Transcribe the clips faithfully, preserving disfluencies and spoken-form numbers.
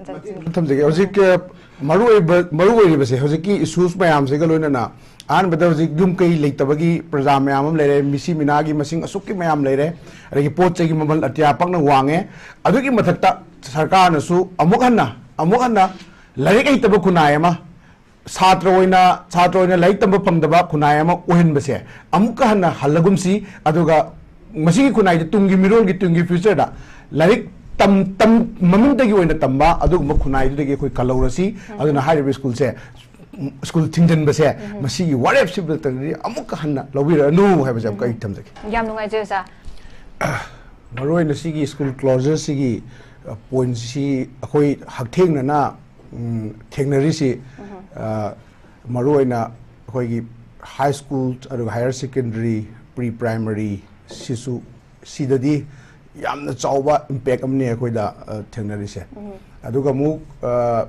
ꯊꯝꯖꯒꯦ꯫ ꯍꯧꯖꯤꯛ, ꯑ, ꯃꯔꯨꯑꯣꯏꯕ, ꯃꯔꯨꯑꯣꯏꯔꯤꯕꯁꯦ ꯍꯧꯖꯤꯛꯀꯤ issues ꯃꯌꯥꯝꯁꯤꯒ ꯂꯣꯏꯅꯅ ꯑꯍꯥꯟꯕꯗ ꯍꯧꯖꯤꯛ ꯌꯨꯝ ꯀꯩ ꯂꯩꯇꯕꯒꯤ ꯄ꯭ꯔꯖꯥ ꯃꯌꯥꯝ ꯑꯃ ꯂꯩꯔꯦ, ꯃꯤꯁꯤ ꯃꯤꯅꯥꯒꯤ ꯃꯁꯤꯡ ꯑꯁꯨꯛꯀꯤ ꯃꯌꯥꯝ ꯂꯩꯔꯦ, ꯑꯗꯒꯤ ꯄꯣꯠ ꯆꯩꯒꯤ ꯃꯃꯜ ꯑꯇꯤꯌꯥ ꯄꯥꯛꯅ ꯋꯥꯡꯉꯦ꯫ ꯑꯗꯨꯒꯤ ꯃꯊꯛꯇ ꯁꯔꯀꯥꯔꯅꯁꯨ ꯑꯃꯨꯛ ꯍꯟꯅ, ꯑꯃꯨꯛ ꯍꯟꯅ ꯂꯥꯏꯔꯤꯛ ꯍꯩꯇꯕ ꯈꯨꯟꯅꯥꯏ ꯑꯃ, ꯁꯥꯇ꯭ꯔ ꯑꯣꯏꯅ, ꯁꯥꯇ꯭ꯔ ꯑꯣꯏꯅ ꯂꯥꯏꯔꯤꯛ ꯇꯝꯕ ꯐꯪꯗꯕ ꯈꯨꯟꯅꯥꯏ ꯑꯃ ꯑꯣꯏꯍꯟꯕꯁꯦ ꯑꯃꯨꯛꯀ ꯍꯟꯅ ꯍꯜꯂꯒꯨꯝꯁꯤ, ꯑꯗꯨꯒ ꯃꯁꯤꯒꯤ ꯈꯨꯟꯅꯥꯏꯗ ꯇꯨꯡꯒꯤ ꯃꯤꯔꯣꯜꯒꯤ, ꯇꯨꯡꯒꯤ future ꯗ ꯂꯥꯏꯔꯤꯛ ꯇꯝ-, ꯇꯝ-, ꯃꯃꯤꯡꯗꯒꯤ ꯑꯣꯏꯅ ꯇꯝꯕ ꯑꯗꯨꯒꯨꯝꯕ ꯈꯨꯟꯅꯥꯏꯗꯨꯗꯒꯤ ꯑꯩꯈꯣꯏ ꯀꯜꯍꯧꯔꯁꯤ꯫ ꯑꯗꯨꯅ ꯍꯥꯏꯔꯤꯕ school ꯁꯦ, school ꯊꯤꯡꯖꯤꯟꯕꯁꯦ, ꯃꯁꯤꯒꯤ ꯋꯥꯔꯦꯞꯁꯤꯕꯨ ꯑꯃꯨꯛꯀ ꯍꯟꯅ ꯂꯧꯕꯤꯔꯛꯑꯅꯨ ꯍꯥꯏꯕꯁꯦ ꯑꯃꯨꯛꯀ ꯑꯩ ꯊꯝꯖꯒꯦ꯫ ꯌꯥꯝ ꯅꯨꯡꯉꯥꯏꯖꯩ ꯑꯣꯖꯥ꯫ ꯃꯔꯨꯑꯣꯏꯅ ꯁꯤꯒꯤ school closure ꯁꯤꯒꯤ, ꯑ, point ꯁꯤ ꯑꯩꯈꯣꯏ ꯍꯛꯊꯦꯡꯅꯅ, ꯎꯝ, ꯊꯦꯡꯅꯔꯤꯁꯤ, ꯑ, ꯃꯔꯨꯑꯣꯏꯅ ꯑꯩꯈꯣꯏꯒꯤ high school ꯑꯗꯨꯒ higher secondary, pre primary ꯁꯤꯁꯨ, ꯁꯤꯗꯗꯤ ꯌꯥꯝꯅ ꯆꯥꯎꯕ impact ꯑꯃꯅꯤ ꯑꯩꯈꯣꯏꯗ, ꯑ, ꯊꯦꯡꯅꯔꯤꯁꯦ꯫ ꯑꯗꯨꯒ ꯑꯃꯨꯛ, ꯑ,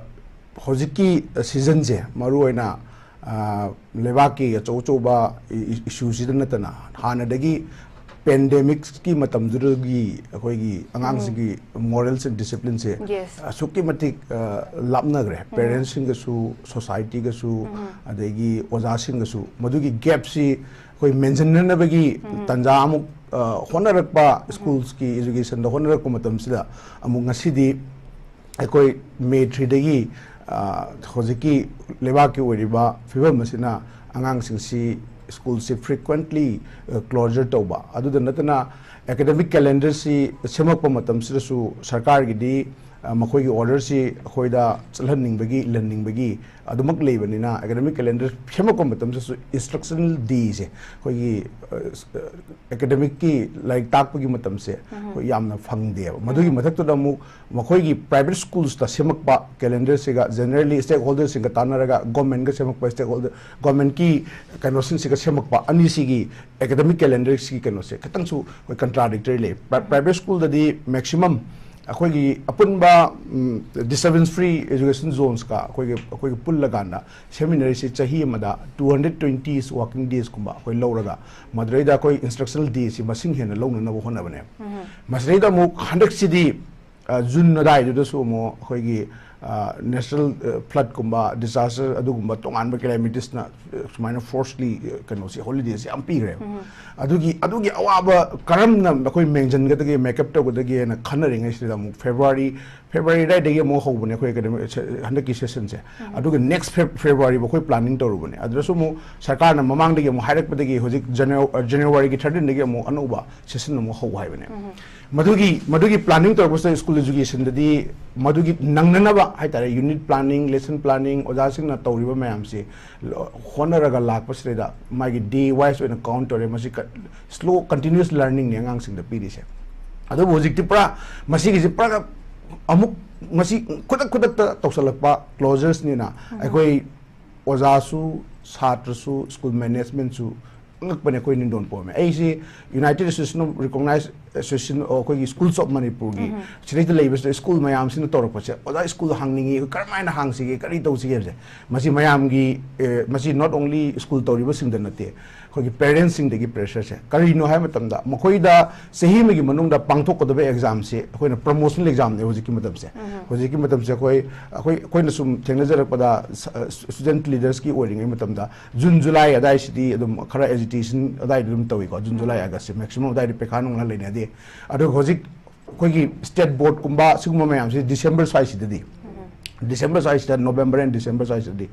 ꯍꯧꯖꯤꯛꯀꯤ season ꯁꯦ ꯃꯔꯨꯑꯣꯏꯅ, ꯑ, ꯂꯩꯕꯥꯛꯀꯤ ꯑꯆꯧ ꯑꯆꯧꯕ ꯏ-, ꯏ-, issue ꯁꯤꯗ ꯅꯠꯇꯅ ꯍꯥꯟꯅꯗꯒꯤ pandemic ꯀꯤ ꯃꯇꯝꯗꯨꯗꯒꯤ ꯑꯩꯈꯣꯏꯒꯤ ꯑꯉꯥꯡꯁꯤꯡꯒꯤ morals and discipline say Yes. ꯑꯁꯨꯛꯀꯤ ꯃꯇꯤꯛ, ꯑ, ꯂꯥꯞꯅꯈ꯭ꯔꯦ꯫ Parents ꯁꯤꯡꯒꯁꯨ, society ꯒꯁꯨ, ꯑꯗꯒꯤ ꯑꯣꯖꯥꯁꯤꯡꯒꯁꯨ꯫ ꯃꯗꯨꯒꯤ gap ꯁꯤ ꯑꯩꯈꯣꯏ ꯃꯦꯟꯁꯤꯟꯅꯅꯕꯒꯤ ꯇꯥꯟꯖꯥ ꯑꯃꯨꯛ, ꯑ, ꯍꯣꯠꯅꯔꯛꯄ, schools ꯀꯤ education ꯗ ꯍꯣꯠꯅꯔꯛꯄ ꯃꯇꯝꯁꯤꯗ ꯑꯃꯨꯛ ꯉꯁꯤꯗꯤ ꯑꯩꯈꯣꯏ May three ꯗꯒꯤ, ꯑ, ꯍꯧꯖꯤꯛꯀꯤ ꯂꯩꯕꯥꯛꯀꯤ ꯑꯣꯏꯔꯤꯕ ꯐꯤꯕꯝ ꯑꯁꯤꯅ ꯑꯉꯥꯡꯁꯤꯡꯁꯤ school ꯁꯤ frequently, ꯑ, closure ꯇꯧꯕ, ꯑꯗꯨꯗ ꯅꯠꯇꯅ academic calendar ꯁꯤ ꯁꯦꯝꯃꯛꯄ ꯃꯇꯝꯁꯤꯗꯁꯨ ꯁꯔꯀꯥꯔꯒꯤꯗꯤ, ꯑ, ꯃꯈꯣꯏꯒꯤ order ꯁꯤ ꯑꯩꯈꯣꯏꯗ ꯆꯠꯍꯟꯅꯤꯡꯕꯒꯤ, ꯏꯜꯍꯟꯅꯤꯡꯕꯒꯤ ꯑꯗꯨꯃꯛ ꯂꯩꯕꯅꯤꯅ, academic calendar ꯁꯦꯝꯃꯛꯄ ꯃꯇꯝꯗꯁꯨ instructional day ꯁꯦ, ꯑꯩꯈꯣꯏꯒꯤ, ꯑ, ꯁ-, ꯑ, academic ꯀꯤ ꯂꯥꯏꯔꯤꯛ ꯇꯥꯛꯄꯒꯤ ꯃꯇꯝꯁꯦ ꯑꯩꯈꯣꯏ ꯌꯥꯝꯅ ꯐꯪꯗꯦꯕ꯫ ꯃꯗꯨꯒꯤ ꯃꯊꯛꯇꯨꯗ ꯑꯃꯨꯛ ꯃꯈꯣꯏꯒꯤ private schools ꯇ ꯁꯦꯝꯃꯛꯄ calendar ꯁꯤꯒ, generally stakeholder ꯁꯤꯡꯒ ꯇꯥꯟꯅꯔꯒ government ꯀ ꯁꯦꯝꯃꯛꯄ stakeholder, government ꯀꯤ ꯀꯩꯅꯣꯁꯤꯡꯁꯤꯒ ꯁꯦꯝꯃꯛꯄ ꯑꯅꯤꯁꯤꯒꯤ academic calendar ꯁꯤꯒꯤ ꯀꯩꯅꯣꯁꯦ ꯈꯤꯇꯪꯁꯨ ꯑꯩꯈꯣꯏ contradictory ꯂꯩ꯫ Pri-, private school ꯗꯗꯤ maximum ꯑꯩꯈꯣꯏꯒꯤ ꯑꯄꯨꯟꯕ, ꯎꯝ, disturbance free education zones ꯀ ꯑꯩꯈꯣꯏꯒꯤ, ꯑꯩꯈꯣꯏꯒꯤ ꯄꯨꯜꯂꯀꯥꯟꯗ ꯁꯦꯝꯃꯤꯟꯅꯔꯤꯁꯤ ꯆꯍꯤ ꯑꯃꯗ two hundred twenty working days ꯀꯨꯝꯕ ꯑꯩꯈꯣꯏ ꯂꯧꯔꯒ, ꯃꯗꯨꯗꯩꯗ ꯑꯩꯈꯣꯏ instructional day ꯁꯤ ꯃꯁꯤꯡ ꯍꯦꯟꯅ ꯂꯧꯅꯅꯕ ꯍꯣꯠꯅꯕꯅꯦ꯫ ꯃꯁꯤꯗꯩꯗ ꯑꯃꯨꯛ ꯍꯟꯗꯛꯁꯤꯗꯤ, ꯖꯨꯟ ꯑꯗꯥꯏꯗꯨꯗꯁꯨ ꯑꯃꯨꯛ ꯑꯩꯈꯣꯏꯒꯤ ꯅꯦꯆꯔꯦꯜ ꯐ꯭ꯂꯠꯀꯨꯝꯕ, ꯗꯤꯖꯥꯁꯇꯔ, ꯑꯗꯨꯒꯨꯝꯕ ꯇꯣꯉꯥꯟꯕ ꯀꯦꯂꯥꯃꯤꯇꯤꯁꯅ ꯁꯨꯃꯥꯏꯅ ꯐꯣꯔꯁꯂꯤ ꯀꯩꯅꯣꯁꯤ, ꯍꯣꯂꯤꯗꯦꯁꯤ ꯌꯥꯝ ꯄꯤꯈ꯭ꯔꯦꯕ꯫ ꯑꯗꯨꯒꯤ ꯑꯗꯨꯒꯤ ꯑꯋꯥꯕ ꯀꯔꯝꯅ ꯑꯩꯈꯣꯏ ꯃꯦꯡꯁꯤꯟꯒꯗꯒꯦ, ꯃꯦꯀꯞ ꯇꯧꯒꯗꯒꯦꯅ ꯈꯟꯅꯔꯤꯉꯩꯁꯤꯗ ꯑꯃꯨꯛ ꯐꯦꯕ꯭ꯔꯨꯋꯥꯔꯤ ꯐꯦꯕ꯭ꯔꯨꯋꯥꯔꯤ ꯑꯗꯥꯏꯗꯒꯤ ꯑꯃꯨꯛ ꯍꯧꯕꯅꯦ ꯑꯩꯈꯣꯏ ꯑꯦꯀꯥꯗꯃꯤꯛ ꯁꯦ-, ꯍꯟꯗꯛꯀꯤ ꯁꯦꯁꯟꯁꯦ꯫ ꯑꯗꯨꯒ ꯅꯦꯛꯁ ꯐꯦꯕ꯭ꯔꯨꯋꯥꯔꯤꯕꯨ ꯑꯩꯈꯣꯏ ꯄ꯭ꯂꯥꯅꯤꯡ ꯇꯧꯔꯨꯕꯅꯦ꯫ ꯑꯗꯨꯗꯁꯨ ꯑꯃꯨꯛ ꯁꯔꯀꯥꯔꯅ ꯃꯃꯥꯡꯗꯒꯤ ꯑꯃꯨꯛ ꯍꯥꯏꯔꯛꯄꯗꯒꯤ ꯍꯧꯖꯤꯛ ꯖꯅꯋꯥꯔꯤꯒꯤ ꯊꯥꯔꯇꯤꯟꯗꯒꯤ ꯑꯃꯨꯛ ꯑꯅꯧꯕ ꯁꯦꯁꯟ ꯑꯃꯨꯛ ꯍꯧ ꯍꯥꯏꯕꯅꯦ꯫ ꯃꯗꯨꯒꯤ ꯃꯗꯨꯒꯤ ꯄ꯭ꯂꯥꯅꯤꯡ ꯇꯧꯔꯛꯄꯁꯤꯗ ꯁ꯭ꯀꯨꯜ ꯑꯦꯖꯨꯀꯦꯁꯟꯗꯗꯤ ꯃꯗꯨꯒꯤ ꯅꯪꯅꯅꯕ ꯍꯥꯏꯇꯥꯔꯦ, ꯌꯨꯅꯤꯠ ꯄ꯭ꯂꯥꯅꯤꯡ, ꯂꯦꯁꯟ ꯄ꯭ꯂꯥꯅꯤꯡ, ꯑꯣꯖꯥꯁꯤꯡꯅ ꯇꯧꯔꯤꯕ ꯃꯌꯥꯝꯁꯤ ꯍꯣꯠꯅꯔꯒ ꯂꯥꯛꯄꯁꯤꯗꯩꯗ ꯃꯥꯒꯤ ꯗꯦ ꯋꯥꯏꯁ ꯑꯣꯏꯅ ꯀꯥꯎꯟ ꯇꯧꯔꯦ꯫ ꯃꯁꯤ ꯁ꯭ꯂꯣ ꯀꯟꯇꯤꯅ꯭ꯌꯨꯁ ꯂꯔꯅꯤꯡꯅꯤ ꯑꯉꯥꯡꯁꯤꯡꯗ ꯄꯤꯔꯤꯁꯦ꯫ ꯑꯗꯨꯕꯨ ꯍꯧꯖꯤꯛꯇꯤ ꯄꯨꯔꯥ ꯃꯁꯤꯒꯤꯁꯤ ꯄꯨꯔꯥ ꯑꯃꯨꯛ ꯃꯁꯤ ꯈꯨꯗꯛ ꯈꯨꯗꯛꯇ ꯇꯧꯁꯜꯂꯛꯄ ꯀ꯭ꯂꯣꯖꯔꯁꯅꯤꯅ ꯑꯩꯈꯣꯏ ꯑꯣꯖꯥꯁꯨ, ꯁꯥꯇ꯭ꯔꯁꯨ, ꯁ꯭ꯀꯨꯜ ꯃꯦꯅꯦꯖꯃꯦꯟꯠꯁꯨ ꯑꯉꯛꯄꯅꯦ꯫ ꯑꯩꯈꯣꯏ ꯅꯤꯡꯗꯣꯟ ꯄꯣꯝꯃꯦ꯫ ꯑꯩꯁꯤ United Association of Recognized Association, ꯑꯩꯈꯣꯏꯒꯤ Schools of ꯃꯅꯤꯄꯨꯔꯒꯤ ꯁꯤꯗꯩꯗ ꯂꯩꯕꯁꯤꯗ ꯁ꯭ꯀꯨꯜ ꯃꯌꯥꯝꯁꯤꯅ ꯇꯧꯔꯛꯄꯁꯦ, "ꯑꯣꯖꯥ, ꯁ꯭ꯀꯨꯜ ꯍꯥꯡꯅꯤꯡꯉꯤ, ꯑꯩꯈꯣꯏ ꯀꯔꯝꯍꯥꯏꯅ ꯍꯥꯡꯁꯤꯒꯦ, ꯀꯔꯤ ꯇꯧꯁꯤꯒꯦ?" ꯍꯥꯏꯕꯁꯦ, ꯃꯁꯤ ꯃꯌꯥꯝꯒꯤ, ꯑꯦ, ꯃꯁꯤ not only ꯁ꯭ꯀꯨꯜ ꯇꯧꯔꯤꯕꯁꯤꯡꯗ ꯅꯠꯇꯦ, ꯑꯩꯈꯣꯏꯒꯤ ꯄꯦꯔꯦꯟꯠꯁꯁꯤꯡꯗꯒꯤ ꯄ꯭ꯔꯦꯁꯔꯁꯦ ꯀꯔꯤꯅꯣ ꯍꯥꯏꯕ ꯃꯇꯝꯗ, ꯃꯈꯣꯏꯗ ꯆꯍꯤ ꯑꯃꯒꯤ ꯃꯅꯨꯡꯗ ꯄꯥꯡꯊꯣꯛꯀꯗꯕ ꯑꯦꯛꯖꯥꯝꯁꯦ ꯑꯩꯈꯣꯏꯅ ꯄ꯭ꯔꯃꯣꯁꯅꯦꯜ ꯑꯦꯛꯖꯥꯝꯅꯦ ꯍꯧꯖꯤꯛꯀꯤ ꯃꯇꯝꯁꯦ꯫ ꯍꯧꯖꯤꯛꯀꯤ ꯃꯇꯝꯁꯦ ꯑꯩꯈꯣꯏ, ꯑꯩꯈꯣꯏ, ꯑꯩꯈꯣꯏꯅ ꯁꯨꯝ ꯊꯦꯡꯅꯖꯔꯛꯄꯗ, ꯁ꯭ꯇꯨꯗꯦꯟꯠ ꯂꯤꯗꯔꯁꯀꯤ ꯑꯣꯏꯔꯤꯉꯩ ꯃꯇꯝꯗ ꯖꯨꯟ, ꯖꯨꯂꯥꯏ ꯑꯗꯥꯏꯁꯤꯗꯤ ꯑꯗꯨꯝ ꯈꯔ ꯑꯦꯖꯤꯇꯦꯁꯟ ꯑꯗꯥꯏꯗ ꯑꯗꯨꯝ ꯇꯧꯏꯀꯣ꯫ ꯖꯨꯟ, ꯖꯨꯂꯥꯏ, ꯑꯥꯒꯁꯁꯦ ꯃꯦꯛꯁꯤꯃꯝ ꯑꯗꯥꯏꯗ ꯄꯩꯈꯥ ꯅꯨꯡꯈꯥ ꯂꯩꯅꯗꯦ꯫ ꯑꯗꯨꯒ ꯍꯧꯖꯤꯛ ꯑꯩꯈꯣꯏꯒꯤ ꯁ꯭ꯇꯦꯠ ꯕꯣꯔꯗꯀꯨꯝꯕ ꯁꯤꯒꯨꯝꯕ ꯃꯌꯥꯝꯁꯤ ꯗꯤꯁꯦꯝꯕꯔ ꯁ꯭ꯋꯥꯏꯁꯤꯗꯗꯤ, ꯗꯤꯁꯦꯝꯕꯔ ꯁ꯭ꯋꯥꯏꯁꯤꯗ, ꯅꯣꯕꯦꯝꯕꯔ and ꯗꯤꯁꯦꯝꯕꯔ ꯁ꯭ꯋꯥꯏꯁꯤꯗꯗꯤ